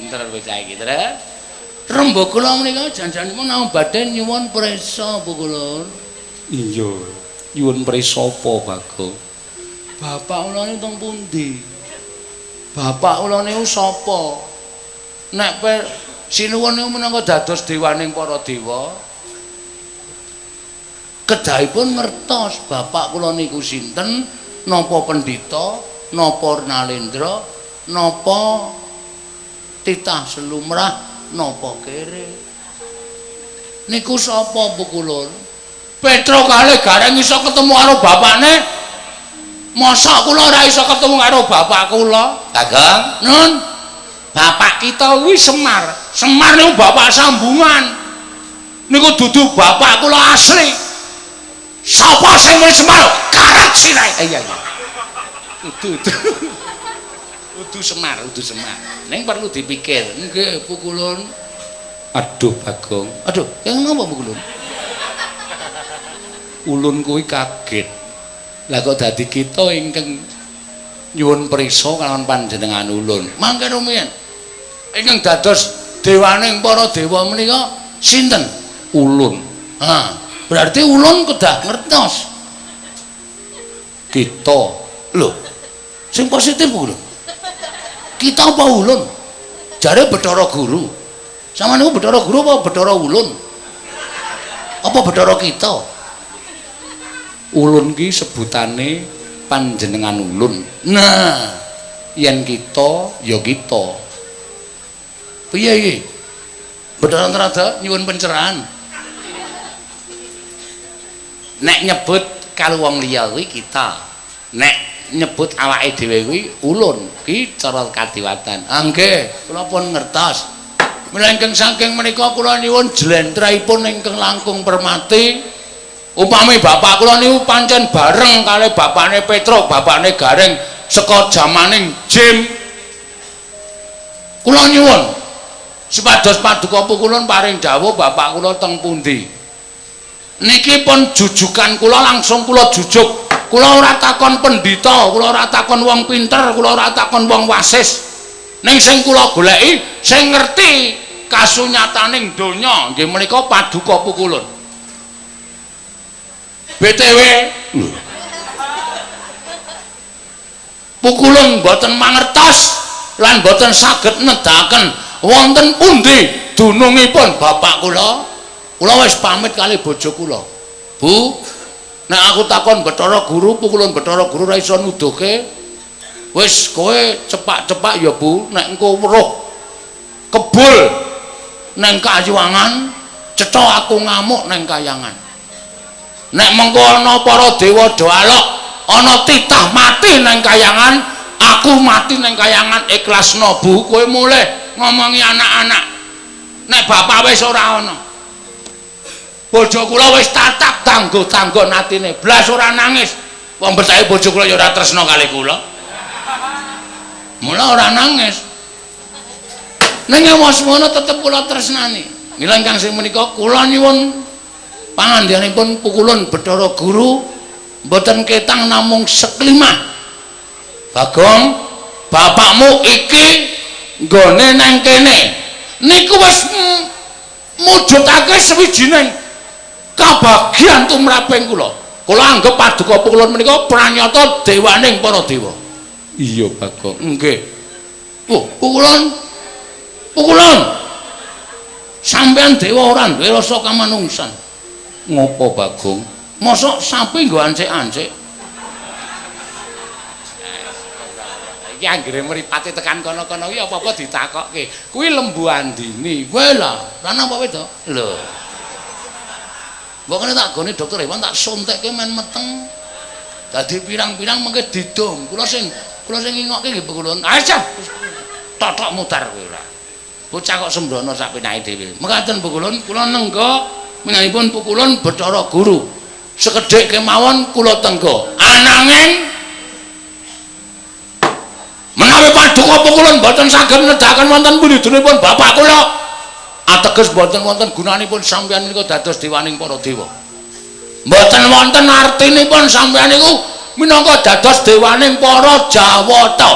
B: Pinter bocah iki, Tru.
A: Rembug kula menika jan-janipun namung badhe nyuwun prisa Bu kula.
B: Iya, nyuwun prisa apa, Bagong?
A: Bapak kula niku teng pundi? Bapak kula niku sapa? Nek sinuwun niku minangka dados dewaning para dewa. Kedahipun ngertos bapak kula niku sinten, napa pendhita, napa Nalendra, napa titah selumrah, napa kere. Niku sapa pukulun? Petro kalih Gareng iso ketemu karo bapakne. Mosok kula ora iso ketemu karo bapak kula?
B: Bagong,
A: Nun,
B: bapak kita kuwi Semar.
A: Semar niku bapak sambungan. Niku dudu bapak kula asli. Sapa sing muni Semar? Karet sirahe.
B: Iya iya. Udu udu. Udu Semar, udu Semar. Ning perlu dipikir.
A: Nggih, pukulun.
B: Aduh, Bagong.
A: Aduh, kaya napa pukulun?
B: Ulun kuwi kaget. Lah kok dadi kita ingkang nyuwun prisa kalawan panjenengan ulun.
A: Mangke rumiyin. Ingkang dados dewaning para dewa menika sinten?
B: Ulun.
A: Ha, berarti ulun kedah ngertos.
B: Kita.
A: Lho, sing positif lho. Kita apa ulun? Jare Bathara Guru. Sama niku Bathara Guru apa Bathara Ulun? Apa Bathara kita?
B: Ulun ki sebutane panjenengan ulun.
A: Nah,
B: yen kita ya kita.
A: Piye iki? Bathara Narada nyuwun pencerahan.
B: Nek nyebut karo wong liya kuwi kita. Nek nyebut awake dhewe kuwi ulun, ki cara kadiwatan.
A: Ah nggih, kula pun ngertos. Mila ingkang saking menika kula nyuwun jlentrehipun ingkang langkung permati. Upami bapak kula niku pancen bareng kalih bapakne Petruk, bapakne Gareng saka jamaning Jim. Kula nyuwun supados paduka pukulun paring dawuh bapak kula teng pundi. Niki pun jujukan kula langsung kula jujuk. Kula ora takon pendhita, kula ora takon wong pinter, kula ora takon wong wasis. Ning sing kula goleki sing ngerti kasunyataning donya nggih menika paduka pukulun. BTW pukulun mboten mangertos lan mboten saged nedahaken wonten pundi dunungipun bapak kula. Kula wis pamit kali bojo kula. Bu, nek aku takon Bathara Guru, pukulun Bathara Guru ora iso nuduhke. Wis kowe cepak-cepak ya Bu, nek engko weruh kebul neng kayuwangan, cetha aku ngamuk neng kayangan. Nek mengko ana para dewa do alok, ana titah mati neng kayangan, aku mati neng kayangan ikhlasno Bu, kowe mulih ngomongi anak-anak. Nek bapak wis ora ana. Bojo kula wis tatap tanggo-tanggo atine, blas ora nangis. Wong percaya bojo kula ya ora tresna kali kula. Mula ora nangis. Ning wis ngono tetep kula tresnani. Mila ingkang sing menika kula nyuwun pangandikanipun pukulun Bathara Guru mboten ketang namung seklimah. Bagong, bapakmu iki nggone nang kene. Niku wis mujudake sawijining kabagyan tumraping kula. Kula anggep paduka pukulun menika pranyata dewaning para dewa.
B: Iya, Bagong.
A: Nggih. Oh, pukulun. Pukulun. Sampeyan dewa ora duwe rasa kamanungsan.
B: Ngopo, Bagong?
A: Mosok sapi nggo ancik-ancik.
B: Iki anggere mripate tekan kono-kono kuwi apa-apa ditakokke. Kuwi Lembu Andini.
A: Kowe lah, lanang apa wedok?
B: Lho.
A: Mbok kene tak gone dokter hewan tak suntikke men meteng. Dadi pirang-pirang mengke didum. Kula sing ngingokke nggih pukulun. Aja. Totok mutar kowe ora. Bocah kok sembrono sak penake dhewe. Mekaten pukulun, kula nengga menawi pukulun Bathara Guru. Sekedhik kemawon kula tengga. Ananging menawi paduka pukulun mboten saged nedahaken wonten pundi-pundinipun bapak kula, ateges mboten wonten gunanipun sampeyan menika dados dewaning para dewa. Mboten wonten artinipun sampeyan niku minangka dados dewaning para Jawata.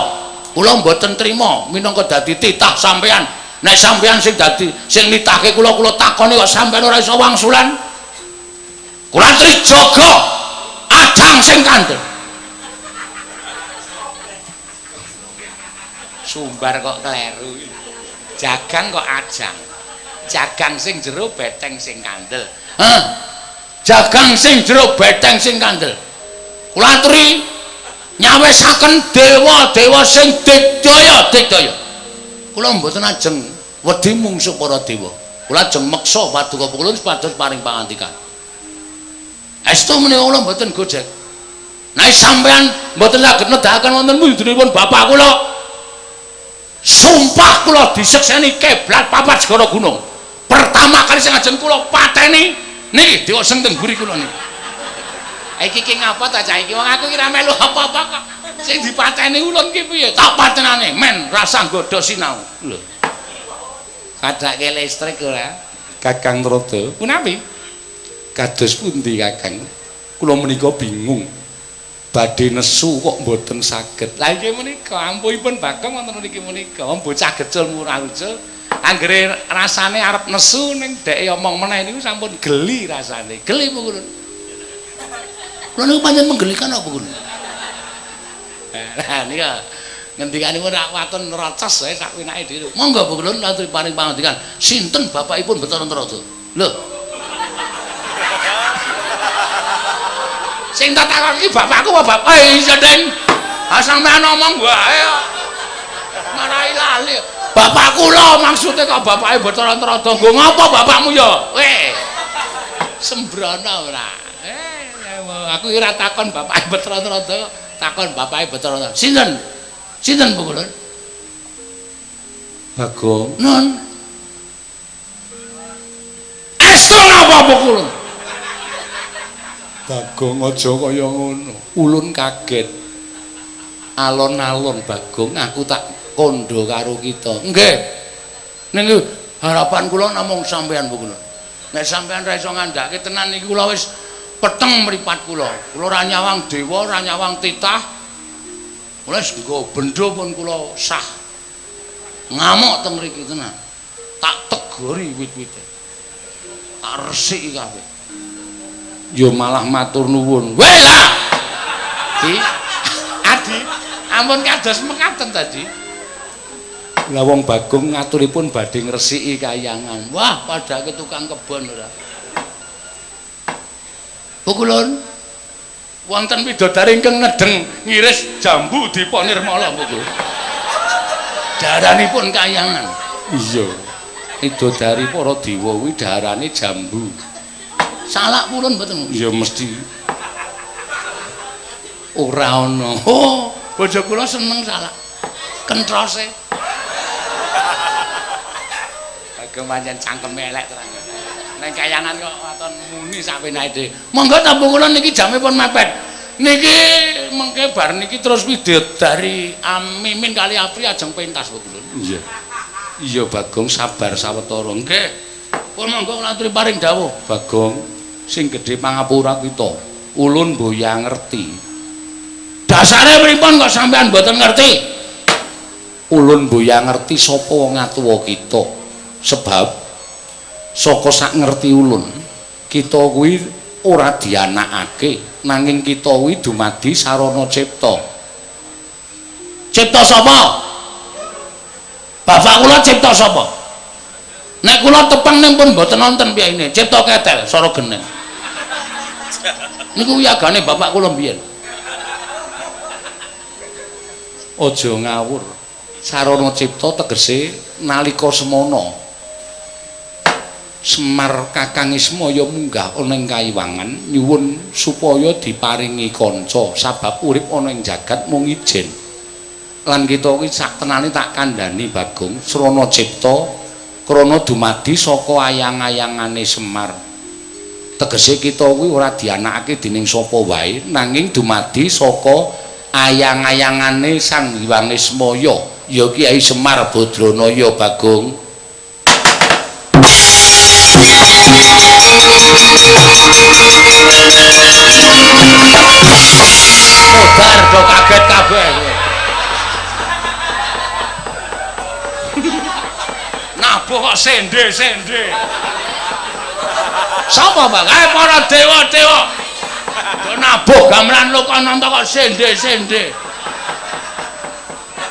A: Kula mboten trima minangka dadi titah sampeyan. Nek sampeyan sing dadi sing nitahke kula, kula takoni kok sampeyan ora iso wangsulan. Kula trijaga adang sing kandel.
B: Sumbar kok kleru. Jagang kok ajang. Jagang sing jero, beteng sing kandel.
A: Hah. Jagang sing jero beteng sing kandel. Kula aturi nyawisaken dewa-dewa sing digdaya digdaya. Kula mboten ajeng wedi mungsuh para dewa. Kula ajeng meksa paduka Pukulun supados paring pangandikan. Estu menika kula mboten gojek. Nek sampean mboten saged nedakaken wonten mujudipun bapak kula, sumpah kula disekseni keblat papat segara gunung. Pertama kali sing ajeng kula pateni niki dewa sing teng mburi kula niki. Iki ki ngapa ta cah iki? Wong aku ki ora melu apa-apa kok. Sing dipateni ulun ki piye? Tak patenane men rasa nggodha sinau. Lho. Kadake listrik ora?
B: Kakang Trada.
A: Punapi?
B: Kados pundi Kakang? Kula menika bingung. Badhe nesu kok mboten saged.
A: Lah inggih menika ampuhipun Bagong wonten mriki menika. Wong bocah gecul murah ucul. Anggere rasane arep nesu ning dheke omong meneh niku sampun geli rasane. Geli Pukulun. Kula niku pancen menggelikan apa Pukulun? Lah nika ngendikanipun rak waton nerocos wae sak winake dhewe. Monggo Pukulun aturi paring pangandikan. Sinten bapakipun Bathara Narada? Lho. Sing tak takon iki bapakku apa bapak? Eh iya, Deng. Ah sampean omong wae kok. Marai lali. Bapak kula maksude kok bapake Bathara Narada. Nggo ngapa bapakmu ya? Weh. Sembrono ora. Aku ora takon bapake Bathara Narada, takon bapake Bathara Narada. Sinten? Sinten Pukulun?
B: Bagong.
A: Nun. Estu napa Pukulun?
B: Bagong aja kaya ngono. Ulun kaget. Alon-alon Bagong aku tak kandha karo kita.
A: Nggih. Ning harapan kula namung sampean Pukulun. Nek sampean ra iso ngandhake tenan iki kula wis peteng mripat kula. Kula ora nyawang dewa, ora nyawang titah. Kula wis nggo bendho pun kula sah. Ngamuk teng mriki tenan. Tak tegori wit-wite. Tak resiki kabeh.
B: Ya malah matur nuwun.
A: Weh lah. Di Adi, ampun kados mekaten tadi.
B: Lah wong Bagong ngaturipun badhe ngresiki kayangan.
A: Wah, padake tukang kebon ora. Pukulun wonten widodari ingkang nedeng ngiris jambu Dipa Nirmala Pukulun. Daranipun kayangan.
B: Iya. Widodari para dewa kuwi daharane jambu.
A: Salak purun mboten?
B: Ya mesti.
A: Ora ana. Oh, bojo kula seneng salak. Kentrose. Bagong pancen cangkeme elek tenan. Neng kayangan kok waton muni sapenake dhewe. Monggo ta kula niki jame pun mepet. Niki mengke bar niki terus widodari Amimin kali Apri ajeng pentas kula.
B: Iya. Iya Bagong sabar sawetara.
A: Nggih. Pun monggo kula aturi paring dawuh.
B: Bagong sing gedhe pangapura kita. Ulun boya ngerti.
A: Dasare pripun kok sampean mboten ngerti?
B: Ulun boya ngerti sapa wong atuwa kita. Sebab saka sak ngerti ulun, kita kuwi ora dianakake, nanging kita kuwi dumadi sarana cipta.
A: Cipta sapa? Bapak kula cipta sapa? Nek kula tepang ning pun mboten nonton piyayine, cipta ketel sora geneng. Niku wiyagane bapak kula mbiyen.
B: Aja ngawur. Sarana cipta tegese nalika semana Semar Kakang Ismaya munggah ana ing kayiwangan nyuwun supaya diparingi kanca sabab urip ana ing jagat mung ijen. Lan kita kuwi saktenane tak kandhani Bagong srana cipta krana dumadi saka ayang-ayangane Semar. Tegese kita kuwi ora dianakake dening sapa wae nanging dumadi saka ayang-ayangane Sang Hyang Ismaya ya Kyai Semar Badranaya Bagong.
A: Modar do kaget kabeh. Nabuh kok sende-sende. Sapa, Bang? Para dewa-dewa. Do nabuh gamelan Lokananta kok sende-sende.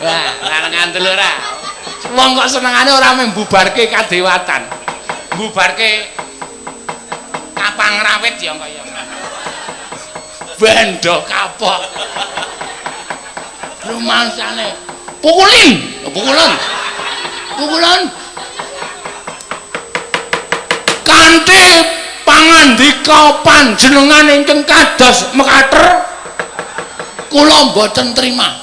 A: Wah, ora ngandel ora. Wong kok senengane ora mung mbubarke kadewatan. Mbubarke Kapang rawit ya kaya bendo kapok. Rumangsane pukulin, pukulan. Pukulan. Kanthi pangandika panjenengan ingkang kados mekater kula mboten trima.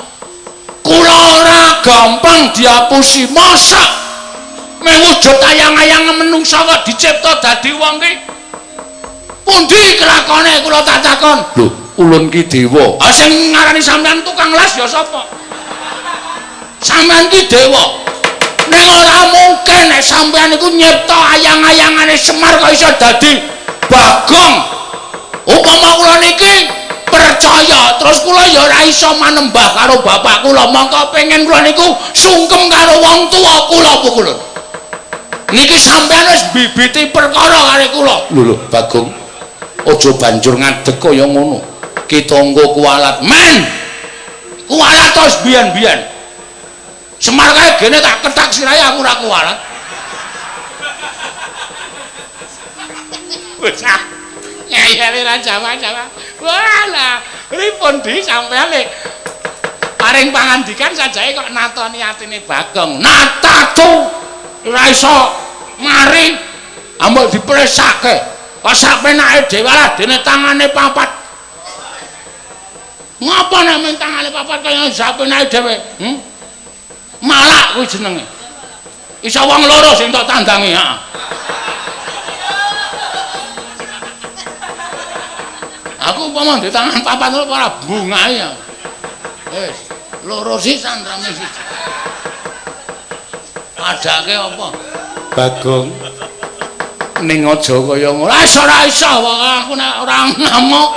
A: Kula ora gampang diapusi. Mosok mewujud ayang-ayang menungsa kok dicipta dadi wong ki? Pundi kelakone kula tak takon?
B: Lho, ulun ki dewa.
A: Ah sing ngarani sampean tukang las ya sapa? Sampean ki dewa. Ning ora mungkin nek sampean iku nyipta ayang-ayangane Semar kok iso dadi Bagong. Upama kula niki percaya, terus kula ya ora iso manembah karo bapak kula, mongko pengen kula niku sungkem karo wong tuwa kula pukulun. Niki sampean wis bibiti perkara karo kula.
B: Lho lho, Bagong. Aja banjur ngadeg kaya ngono. Kita engko kualat.
A: Men. Kualat terus biyen-biyen. Semar kae gene tak ketak sirahe aku ora kualat. Bocah ngeyele ra Jawa-Jawa. Walah, pripun di sampean le paring pangandikan sajae kok natoni atine Bagong. Natatu ora iso mari ambek dipresake. Kok sak penake dhewe lah dene tangane papat. Ngapa nek men tangane papat kaya sak penake dhewe? Malak kuwi jenenge. Iso wong loro sing tok tandangi, heeh. Aku umpama ndek tangan papat ora bungahe ya. Wis, loro sisan rame siji. Padake apa?
B: Bagong. Ning aja kaya ngono.
A: Ora iso ora iso aku nek ora ngamuk.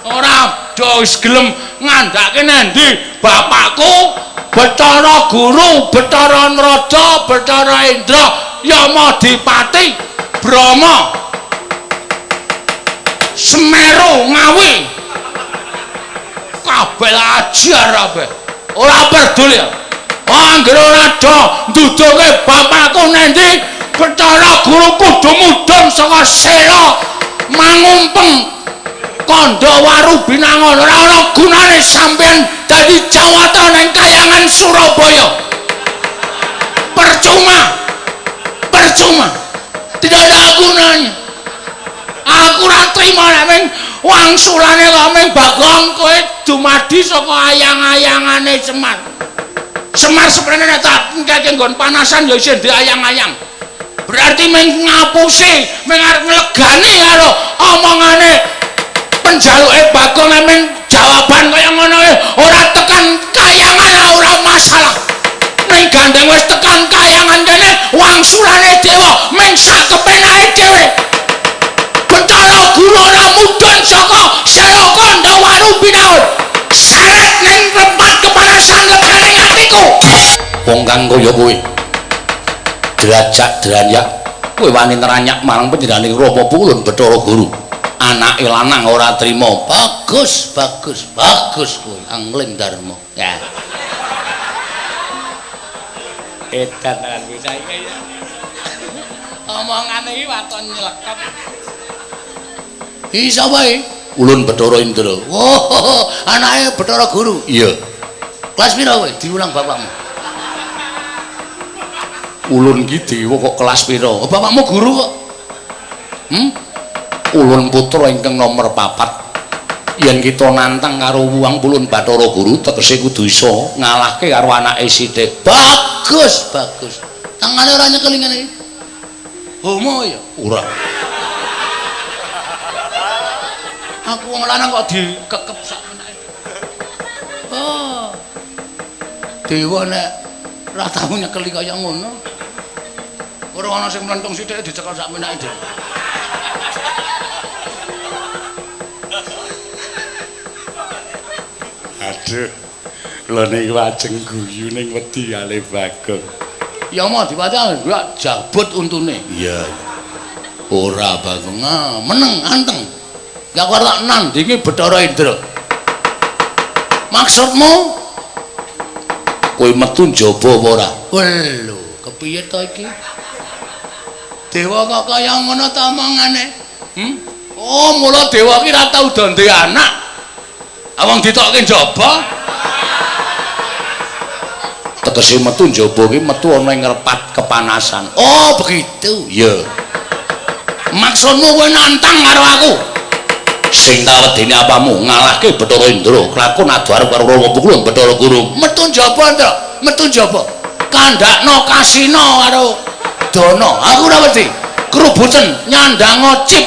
A: Ora do wis gelem ngandhake nendi bapakku Bathara Guru, Bathara Narada, Bathara Indra, Yamadipati, Brahma, Semeru, Ngawi. Kabeh ajar kabeh. Ora peduli. Anggere ora do nduduke bapakku nendi Bathara Guru kudu mudhun saka sela mangumpeng kandha waru binangun. Ora ana gunane sampeyan dadi jawata ning kayangan Surabaya. Percuma. Percuma. Tidak ada gunanya. Aku ora trima nek ming wangsulane kok ming Bagong kowe dumadi saka ayang-ayangane Semar. Semar seprene nek tak engkeke nggon panasan ya isih diayang-ayang. Berarti ming ngapusi, ming arep nglegani karo omongane penjaluke Bagong nek ming jawaban kaya ngono ora tekan kayangan ora masalah. Ning gandeng wis tekan kayangan kene wangsulane dewa ming sak kepenake dhewe. Bathara Guru ora mudhun saka sela kandha waru binaun. Seret ning tempat kepanasan legane atiku.
B: Wong kang kaya kowe derajat dranyak kowe wani neranyak marang panjenengane Rama Pulun Bathara Guru. Anake lanang ora trima.
A: Bagus, bagus, bagus kowe Angling Darma. Ya.
B: Edan tenan bocah iki ya.
A: Omongane iki waton nyelekep. Iki sapa iki?
B: Ulun Bathara Indra.
A: Oh, anake Bathara Guru.
B: Iya.
A: Kelas pira kowe? Diulang bapakmu.
B: Ulun ki dewa kok kelas pira?
A: Oh, bapakmu guru kok.
B: Ulun putra ingkang nomor 4. Yen kita nantang karo wuwang Pulun Bathara Guru tegese kudu iso ngalahke karo anake sithik.
A: Bagus, bagus. Tangane ora nyekel ngene iki. Homo ya?
B: Ora.
A: Aku wong lanang kok dikekep sak menake. Oh. Dewa nek ora tau nyekeli kaya ngono. Ora ana sing mlentung sithik dicekel sak menake dhewe.
B: Aduh. Kula niku ajeng guyu ning wedi kalih Bagong.
A: Ya mau diwaca gua jabut untune.
B: Iya.
A: Ora Bagong, meneng anteng. Ya aku ora nandingi Bathara Indra. Maksudmu
B: kowe metu njaba apa ora?
A: Lho, kepiye to iki? Dewa kok kaya ngono ta omongane? Hmm? Oh, mula dewa ki ora tau do ndek anak. Awong ditokke njaba. Tegese metu njaba ki metu ana ing repat kepanasan. Oh, begitu. Iya. Maksudmu kowe nantang karo aku? Sing tak wedeni apamu ngalahke Bathara Indra, lakon adu arep karo Rama Pukulun Bathara Guru. Metu njaba, Ndra. Metu njaba. Kandhakno kasina karo Dana. Aku ora wedi. Krubuten nyandang cip.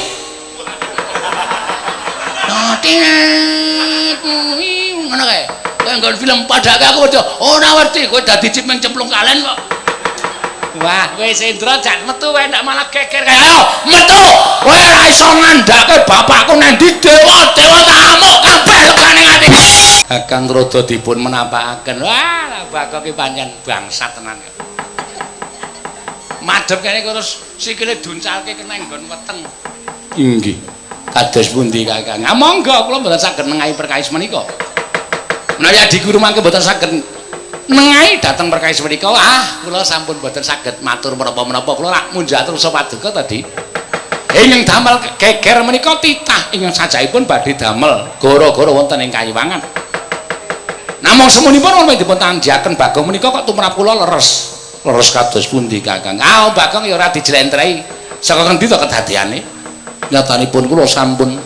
A: Ngono kae. Kowe nggon film padake aku wedi. Ora wedi, kowe dadi cip mung cemplung kalen kok. Wah, kowe Sendra jak metu kowe ndak malah geger kae. Ayo, metu. Kowe ora iso ngandhake bapakku nang ndi dewa-dewa tak amuk kabeh lekane ati. Kakang Rada dipun menapakaken. Wah, lah Bagong ki pancen bangsat tenan. Madhep kene terus sikile duncalke kena nggon weteng. Inggih. Kados pundi Kakang? Ah monggo kula mboten saged nengahi perkawis menika. Menawi adhiku mangke mboten saged nengahi dhateng perkawis menika, ah kula sampun mboten saged matur menapa-menapa. Kula rak munjatur paduka tadi. Ingkang damel geger menika titah ingkang sajaipun badhe damel gara-gara wonten ing kayiwangan. Namung semunipun wonten dipun tandhiaken Bagong menika kok tumrap kula leres. Leres kados pundi Kakang? Ah Bagong ya ora dijlentrehi. Saka ngendi to kedadeane? Nyatanipun kula sampun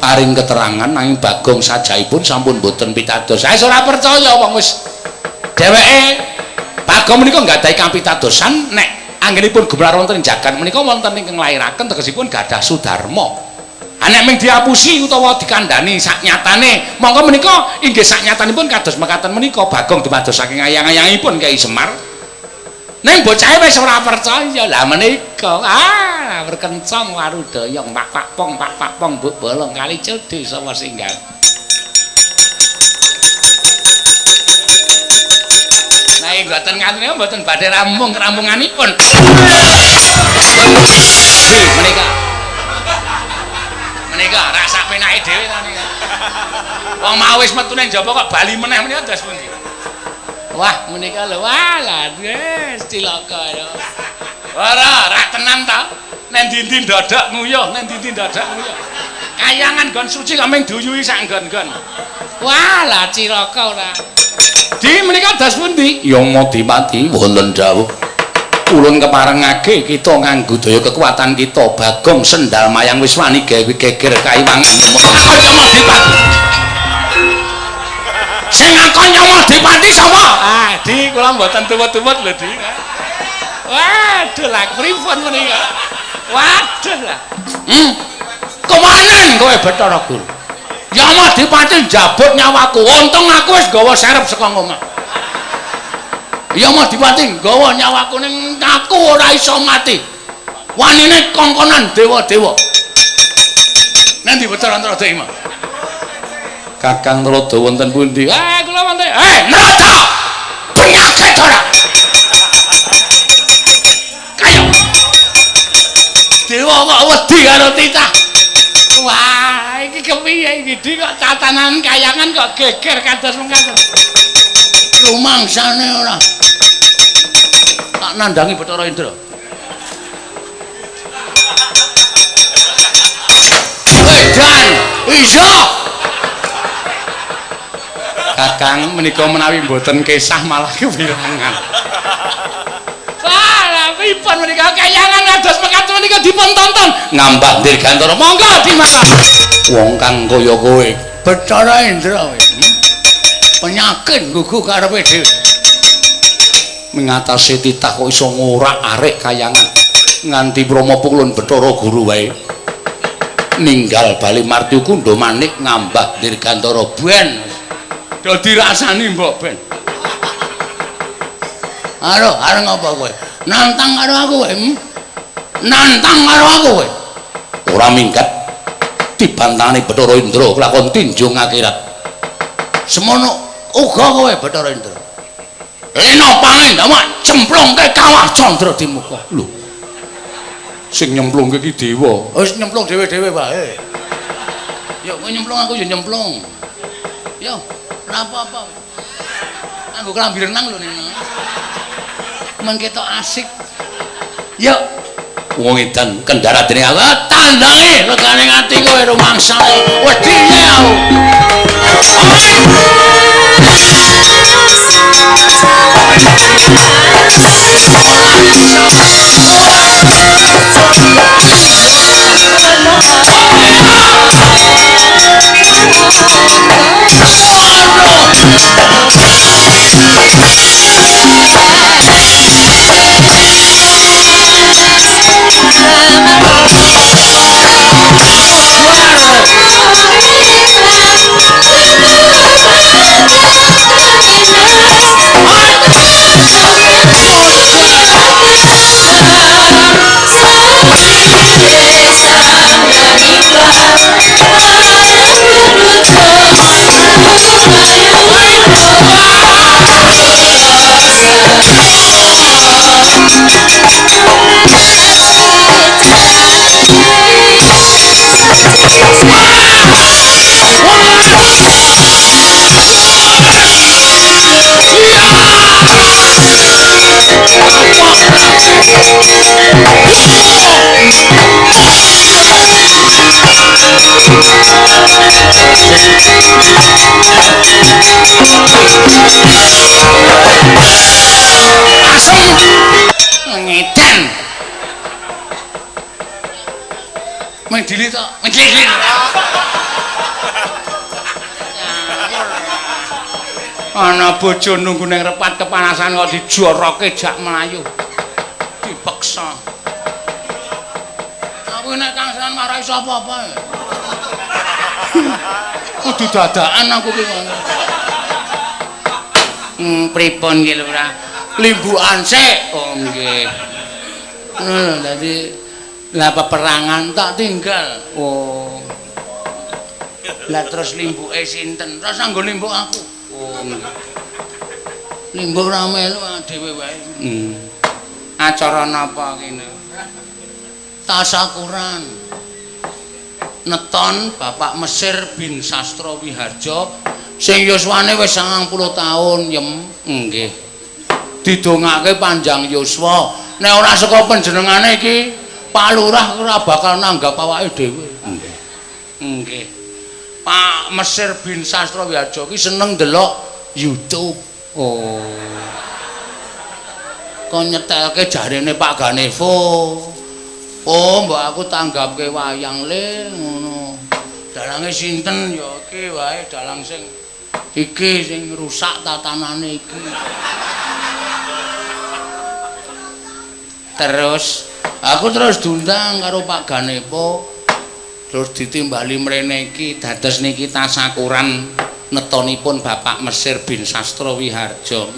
A: paring keterangan nanging Bagong sajaipun sampun boten pitados. Saya ora percaya wong wis dheweke Bagong menika nggadahi kapitadosan nek anggenipun gumelar wonten ing jagat menika wonten ingkang nglairaken tegesipun gadah sudarma. Nek mung diapusi utawa dikandhani saknyatane, monggo menika inggih saknyatanipun kados mekaten menika Bagong dumados saking ayang-ayangipun Kyai Semar. Ning bocahe wis ora percaya. Lah menika ah berkencang warudaya pak pak pong pak pak pong mbok bolong kali cedhe sapa singgal. Nah mboten ngatune mboten badhe rampung kerampunganipun. Menika. Menika rak sak penake dhewe ta nika. Wong mau wis metu nang njaba kok bali meneh menika dos pundi? Wah, menika lho, wah lah wis cilaka ya. Ora, rak tenan ta. Nang ndi-ndi ndodok nguyuh, nang ndi-ndi ndodok nguyuh. Kayangan nggon suci kok mung duyuhi sak nggon-nggon. Wah, lah cilaka ora. Di menika dos pundi? Ya Madipati wonten dawuh. Ulun keparengake kita nganggo daya kekuatan kita Bagong sendal mayang wis wani gawe geger kayiwangan. Kanca Madipati. Sing ngakon Madipati sapa? Ah, Di kula mboten tumut-tumut lho, Di. Waduh lah pripun menika? Waduh lah. Kemanen kowe Bathara Guru? Ya Madipati njabut nyawaku. Untung aku wis gawa serep saka ngomah. Ya Madipati nggawa nyawaku ning aku ora iso mati. Wanine kongkonan dewa-dewa. Nang ndi Bathara Narada iki? Kakang Narada wonten pundi? Ah, kula wonten. Eh, Narada! Penyakit ora? Kayo. Dewa kok wedi karo titah. Wah, iki kepiye iki? Di kok tatanan kayangan kok geger kados mengkaten. Rumangsane ora. Tak nandangi Bathara Indra. Wedan, iya. Kakang menika menawi mboten kesah malah kewirangan. Wah, lha pripun menika kayangan kados mekaten menika dipun tonton. Ngambah Dirgantara, monggo dimangga. Wong kang kaya kowe, Bathara Indra kowe. Penyakit gugu karepe dhewe. Mengatasi titah kok iso ngorak-arik kayangan nganti Brahma Pukulun Bathara Guru wae. Ninggal bali marti kundha manik ngambah Dirgantara ben. Do dirasani mbok ben. Aduh, arep ngapa kowe? Nantang karo aku kowe? Nantang karo aku kowe? Ora minggat dibantahane Bathara Indra kelakon tinjung akhirat. Semono uga kowe Bathara Indra. Lena pangendamak cemplungke kawah Candra di muka. Lho. Sing nyemplungke ki dewa. Wis nyemplung dhewe-dhewe wae. Yo kowe nyemplung aku yo nyemplung. Yo, ora apa-apa. Nganggo klambi renang lho Nina. Men ketok asik. Yo. Wong edan kendara dening aku. Tandange regane ati kowe rumangsane. Wedine aku. Ngedan. Mendili to, mendili. Ana bojo nunggu ning repat kepanasan kok dijoroke jak mlayu. Dipeksa. Aku nek Kang Senan marai iso apa-apa. Kudu dadakan aku ki ngono. Pripun ki Lurah? Limbukan sik. Oh nggih. Ngono dadi lah peperangan tak tinggal. Oh. Lah terus limbuke sinten? Terus nganggo limbuk aku. Oh nggih. Limbuk ora melu dhewe wae. Acara napa kene? Tasakuran. Neton Bapak Mesir bin Sastro Wiharjo sing yuswane wis 90 taun yem. Nggih. Didongake panjang yuswa. Nek ora saka panjenengane iki Pak Lurah ora bakal nanggap awake dhewe. Nggih. Nggih. Pak Mesir bin Sastro Wiharjo ki seneng ndelok YouTube. Oh. Kon nyetelke jarene Pak Ganevo. Oh, mbok aku tanggapke wayang le ngono. Dalange sinten ya iki wae dalang sing iki sing rusak tatanane iki. Terus aku terus diundang karo Pak Ganepo. Terus ditimbali mrene iki dados niki tasakuran netonipun Bapak Mesir bin Sastro Wiharjo.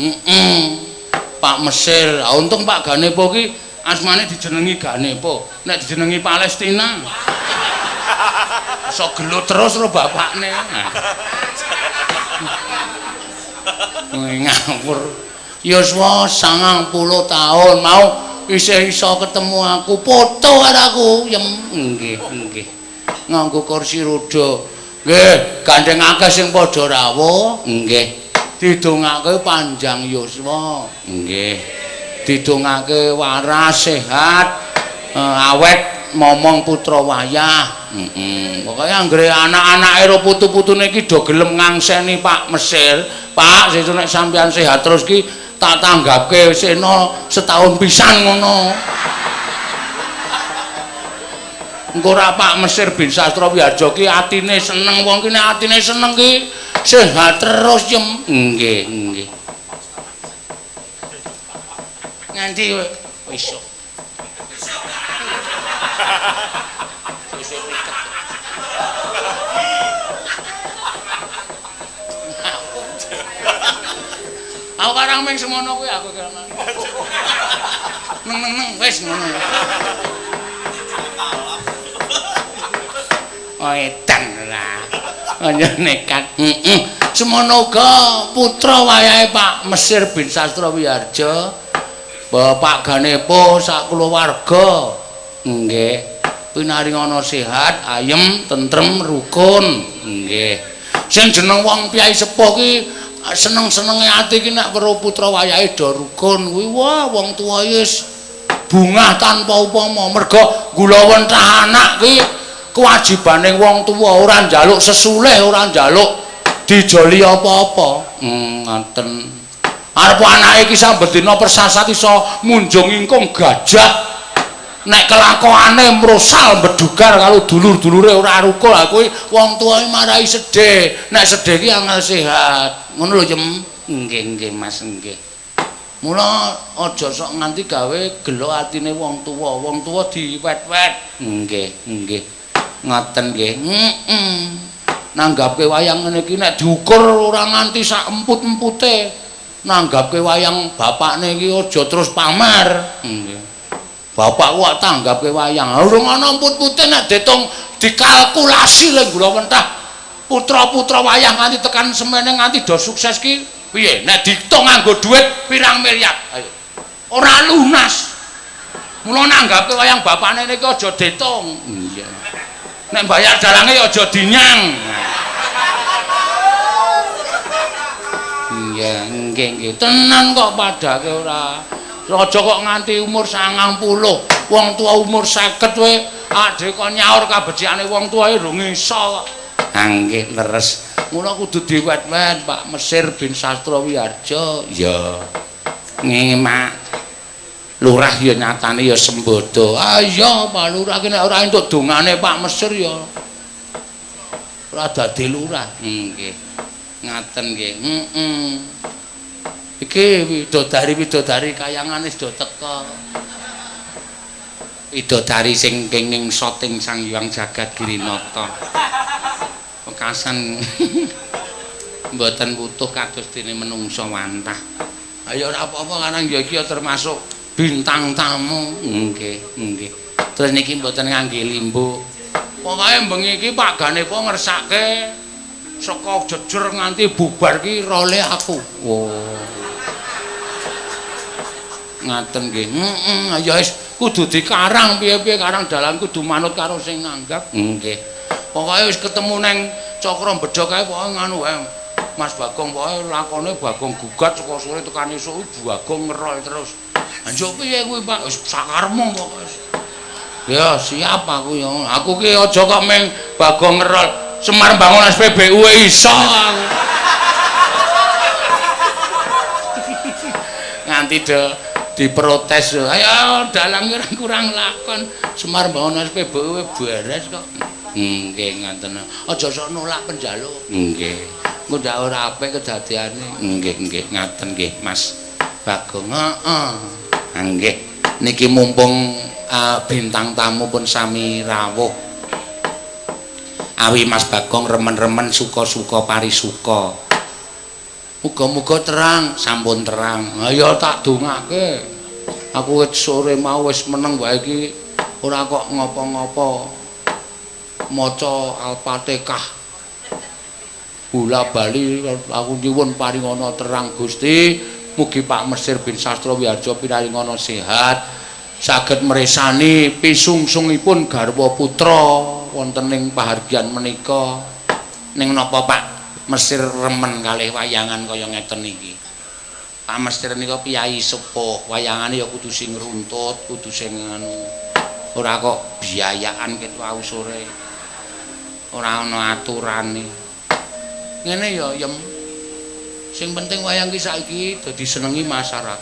A: Pak Mesir, untung Pak Ganepo ki asmane dijenengi Ganepo, nek dijenengi Palestina. Iso gelut terus ro bapakne. Ngawur. Yuswa 90 tahun mau isih iso ketemu aku, foto karo aku. Yem, nggih, nggih. Nganggo kursi roda. Nggih, gandeng akeh sing padha rawuh. Nggih. Didongake panjang yuswa. Nggih. Didongake waras, sehat, awet momong putra wayah. Pokoke anggere anak-anake ro putu-putune iki do gelem ngangseni Pak Mesir. Pak, sesuk nek sampeyan sehat terus ki tak tanggapke sena setahun pisan ngono. Engko ora Pak Mesir bin Sastro Wiharjo ki atine seneng, wong ki nek atine seneng ki sehat terus yem. Nggih, nggih. Nganti besok. Besok riket. Aku karang ming semono kuwi aku kira. Neng neng neng wis ngono. Oh edan lah. Aja nekat. Heeh. Semono uga putra wayahe Pak Mesir bin Sastro Wiharjo. Bapak Ganepo sak kulawarga. Nggih. Pinaringana sehat, ayem, tentrem, rukun. Nggih. Sing jeneng wong piyai sepuh ki seneng-senenge ati ki nek weruh putra wayahe do rukun kuwi wah wong tuwa wis Bungah tanpa upama, merga gulawentah anak ki kewajibane wong tuwa, ora njaluk sesulih, ora njaluk dijoli apa-apa. Ngoten. Arep anake iki saben dina persasat iso munjung ingkung gajah. Nek kelakuane mrosal mbedugar karo dulur-dulure ora rukul, ha kuwi wong tuwa marai sedih. Nek sedih ki angel sehat. Ngono lho, Yem. Nggih, nggih, Mas, nggih. Mula aja sok nganti gawe gelo atine wong tuwa. Wong tuwa diwet-wet. Nggih, nggih. Ngoten nggih. Heeh. Nanggapke wayang ngene iki nek diukur ora nganti sak emput-empute. Nanggapke wayang bapakne iki aja terus pamer. Nggih. Bapakku kok tanggapke wayang. Urung ana emput-empute nek ditung dikalkulasi lho gula mentah. Putra-putra wayang nganti tekan semene nganti do sukses ki piye? Nek diitung nganggo dhuwit pirang miliar? Ayo. Ora lunas. Mula nanggapke wayang bapakne niki aja ditung. Iya. Nek bayar dalange ya aja dinyang. Iya, nggih nggih. Tenan kok padake ora. Aja kok nganti umur 90, wong tua umur 50 kowe adhe kok nyaur kabecikane wong tuwa rung iso kok. Ha nggih leres. Mula kudu diwet-wet Pak Mesir bin Sastrowiharjo. Ya. Ngemak. Lurah ya nyatane ya sembodo. Ah iya Pak Lurah ki nek ora entuk dongane Pak Mesir ya ora dadi lurah. Nggih. Ngaten nggih. Heeh. Iki widodari-widodari kayangan wis do teka. Widodari sing kenging soting Sang Hyang Jagat Girinata. Wekasan mboten wutuh kados dene menungsa wantah. Ayo ora apa-apa karang ya iki termasuk bintang tamu. Nggih, nggih. Terus niki mboten ngangge limbuk. Pokoke bengi iki Pak Ganepa ngersake saka jejer nganti bubar ki role aku. Oh. Ngaten nggih. Heeh, ya wis kudu dikarang piye-piye karang dalan kudu manut karo sing nanggap. Nggih. Pokoke wis ketemu neng Cakra Bedhog kae pokoke nganu wae. Mas Bagong pokoke lakone Bagong gugat saka sore tekan esuk Bagong ngerol terus. Njuk piye kuwi Pak? Wis sakarepmu pokoke. Ya siap aku ya. Aku ki aja kok meng Bagong ngerol. Semar bangun SPBU iso aku. Nganti do diprotes. Ayo dalang kurang lakon. Semar bangun SPBU beres kok. Nggih ngaten. Aja sok nolak penjaluk. Nggih. Engko ndak ora apik kedadeane. Nggih nggih ngaten nggih Mas Bagong. Heeh. Nggih. Niki mumpung bintang tamu pun sami rawuh. Awi Mas Bagong remen-remen suka-suka parisuka. Muga-muga terang, sampun terang. Ayo tak dongake. Aku wis sore mau wis meneng wae iki ora kok ngopo-ngopo. Maca Al-Fatihah. Bola bali aku nyuwun paringana terang Gusti. Mugi Pak Mesir bin Sastrowiharjo pinaringana sehat, saged mresani pisungsungipun garwa putra wonten ing pahargyan menika. Ning napa Pak Mesir remen kalih wayangan kaya ngeten iki? Pak Mesir nika piyayi sepuh, wayangane ya kudu sing runtut, kudu sing anu. Ora kok biayaan ket wau sore. Ora ana aturane. Ngene ya, Yem. Sing penting wayang ki saiki dadi senengi masyarakat.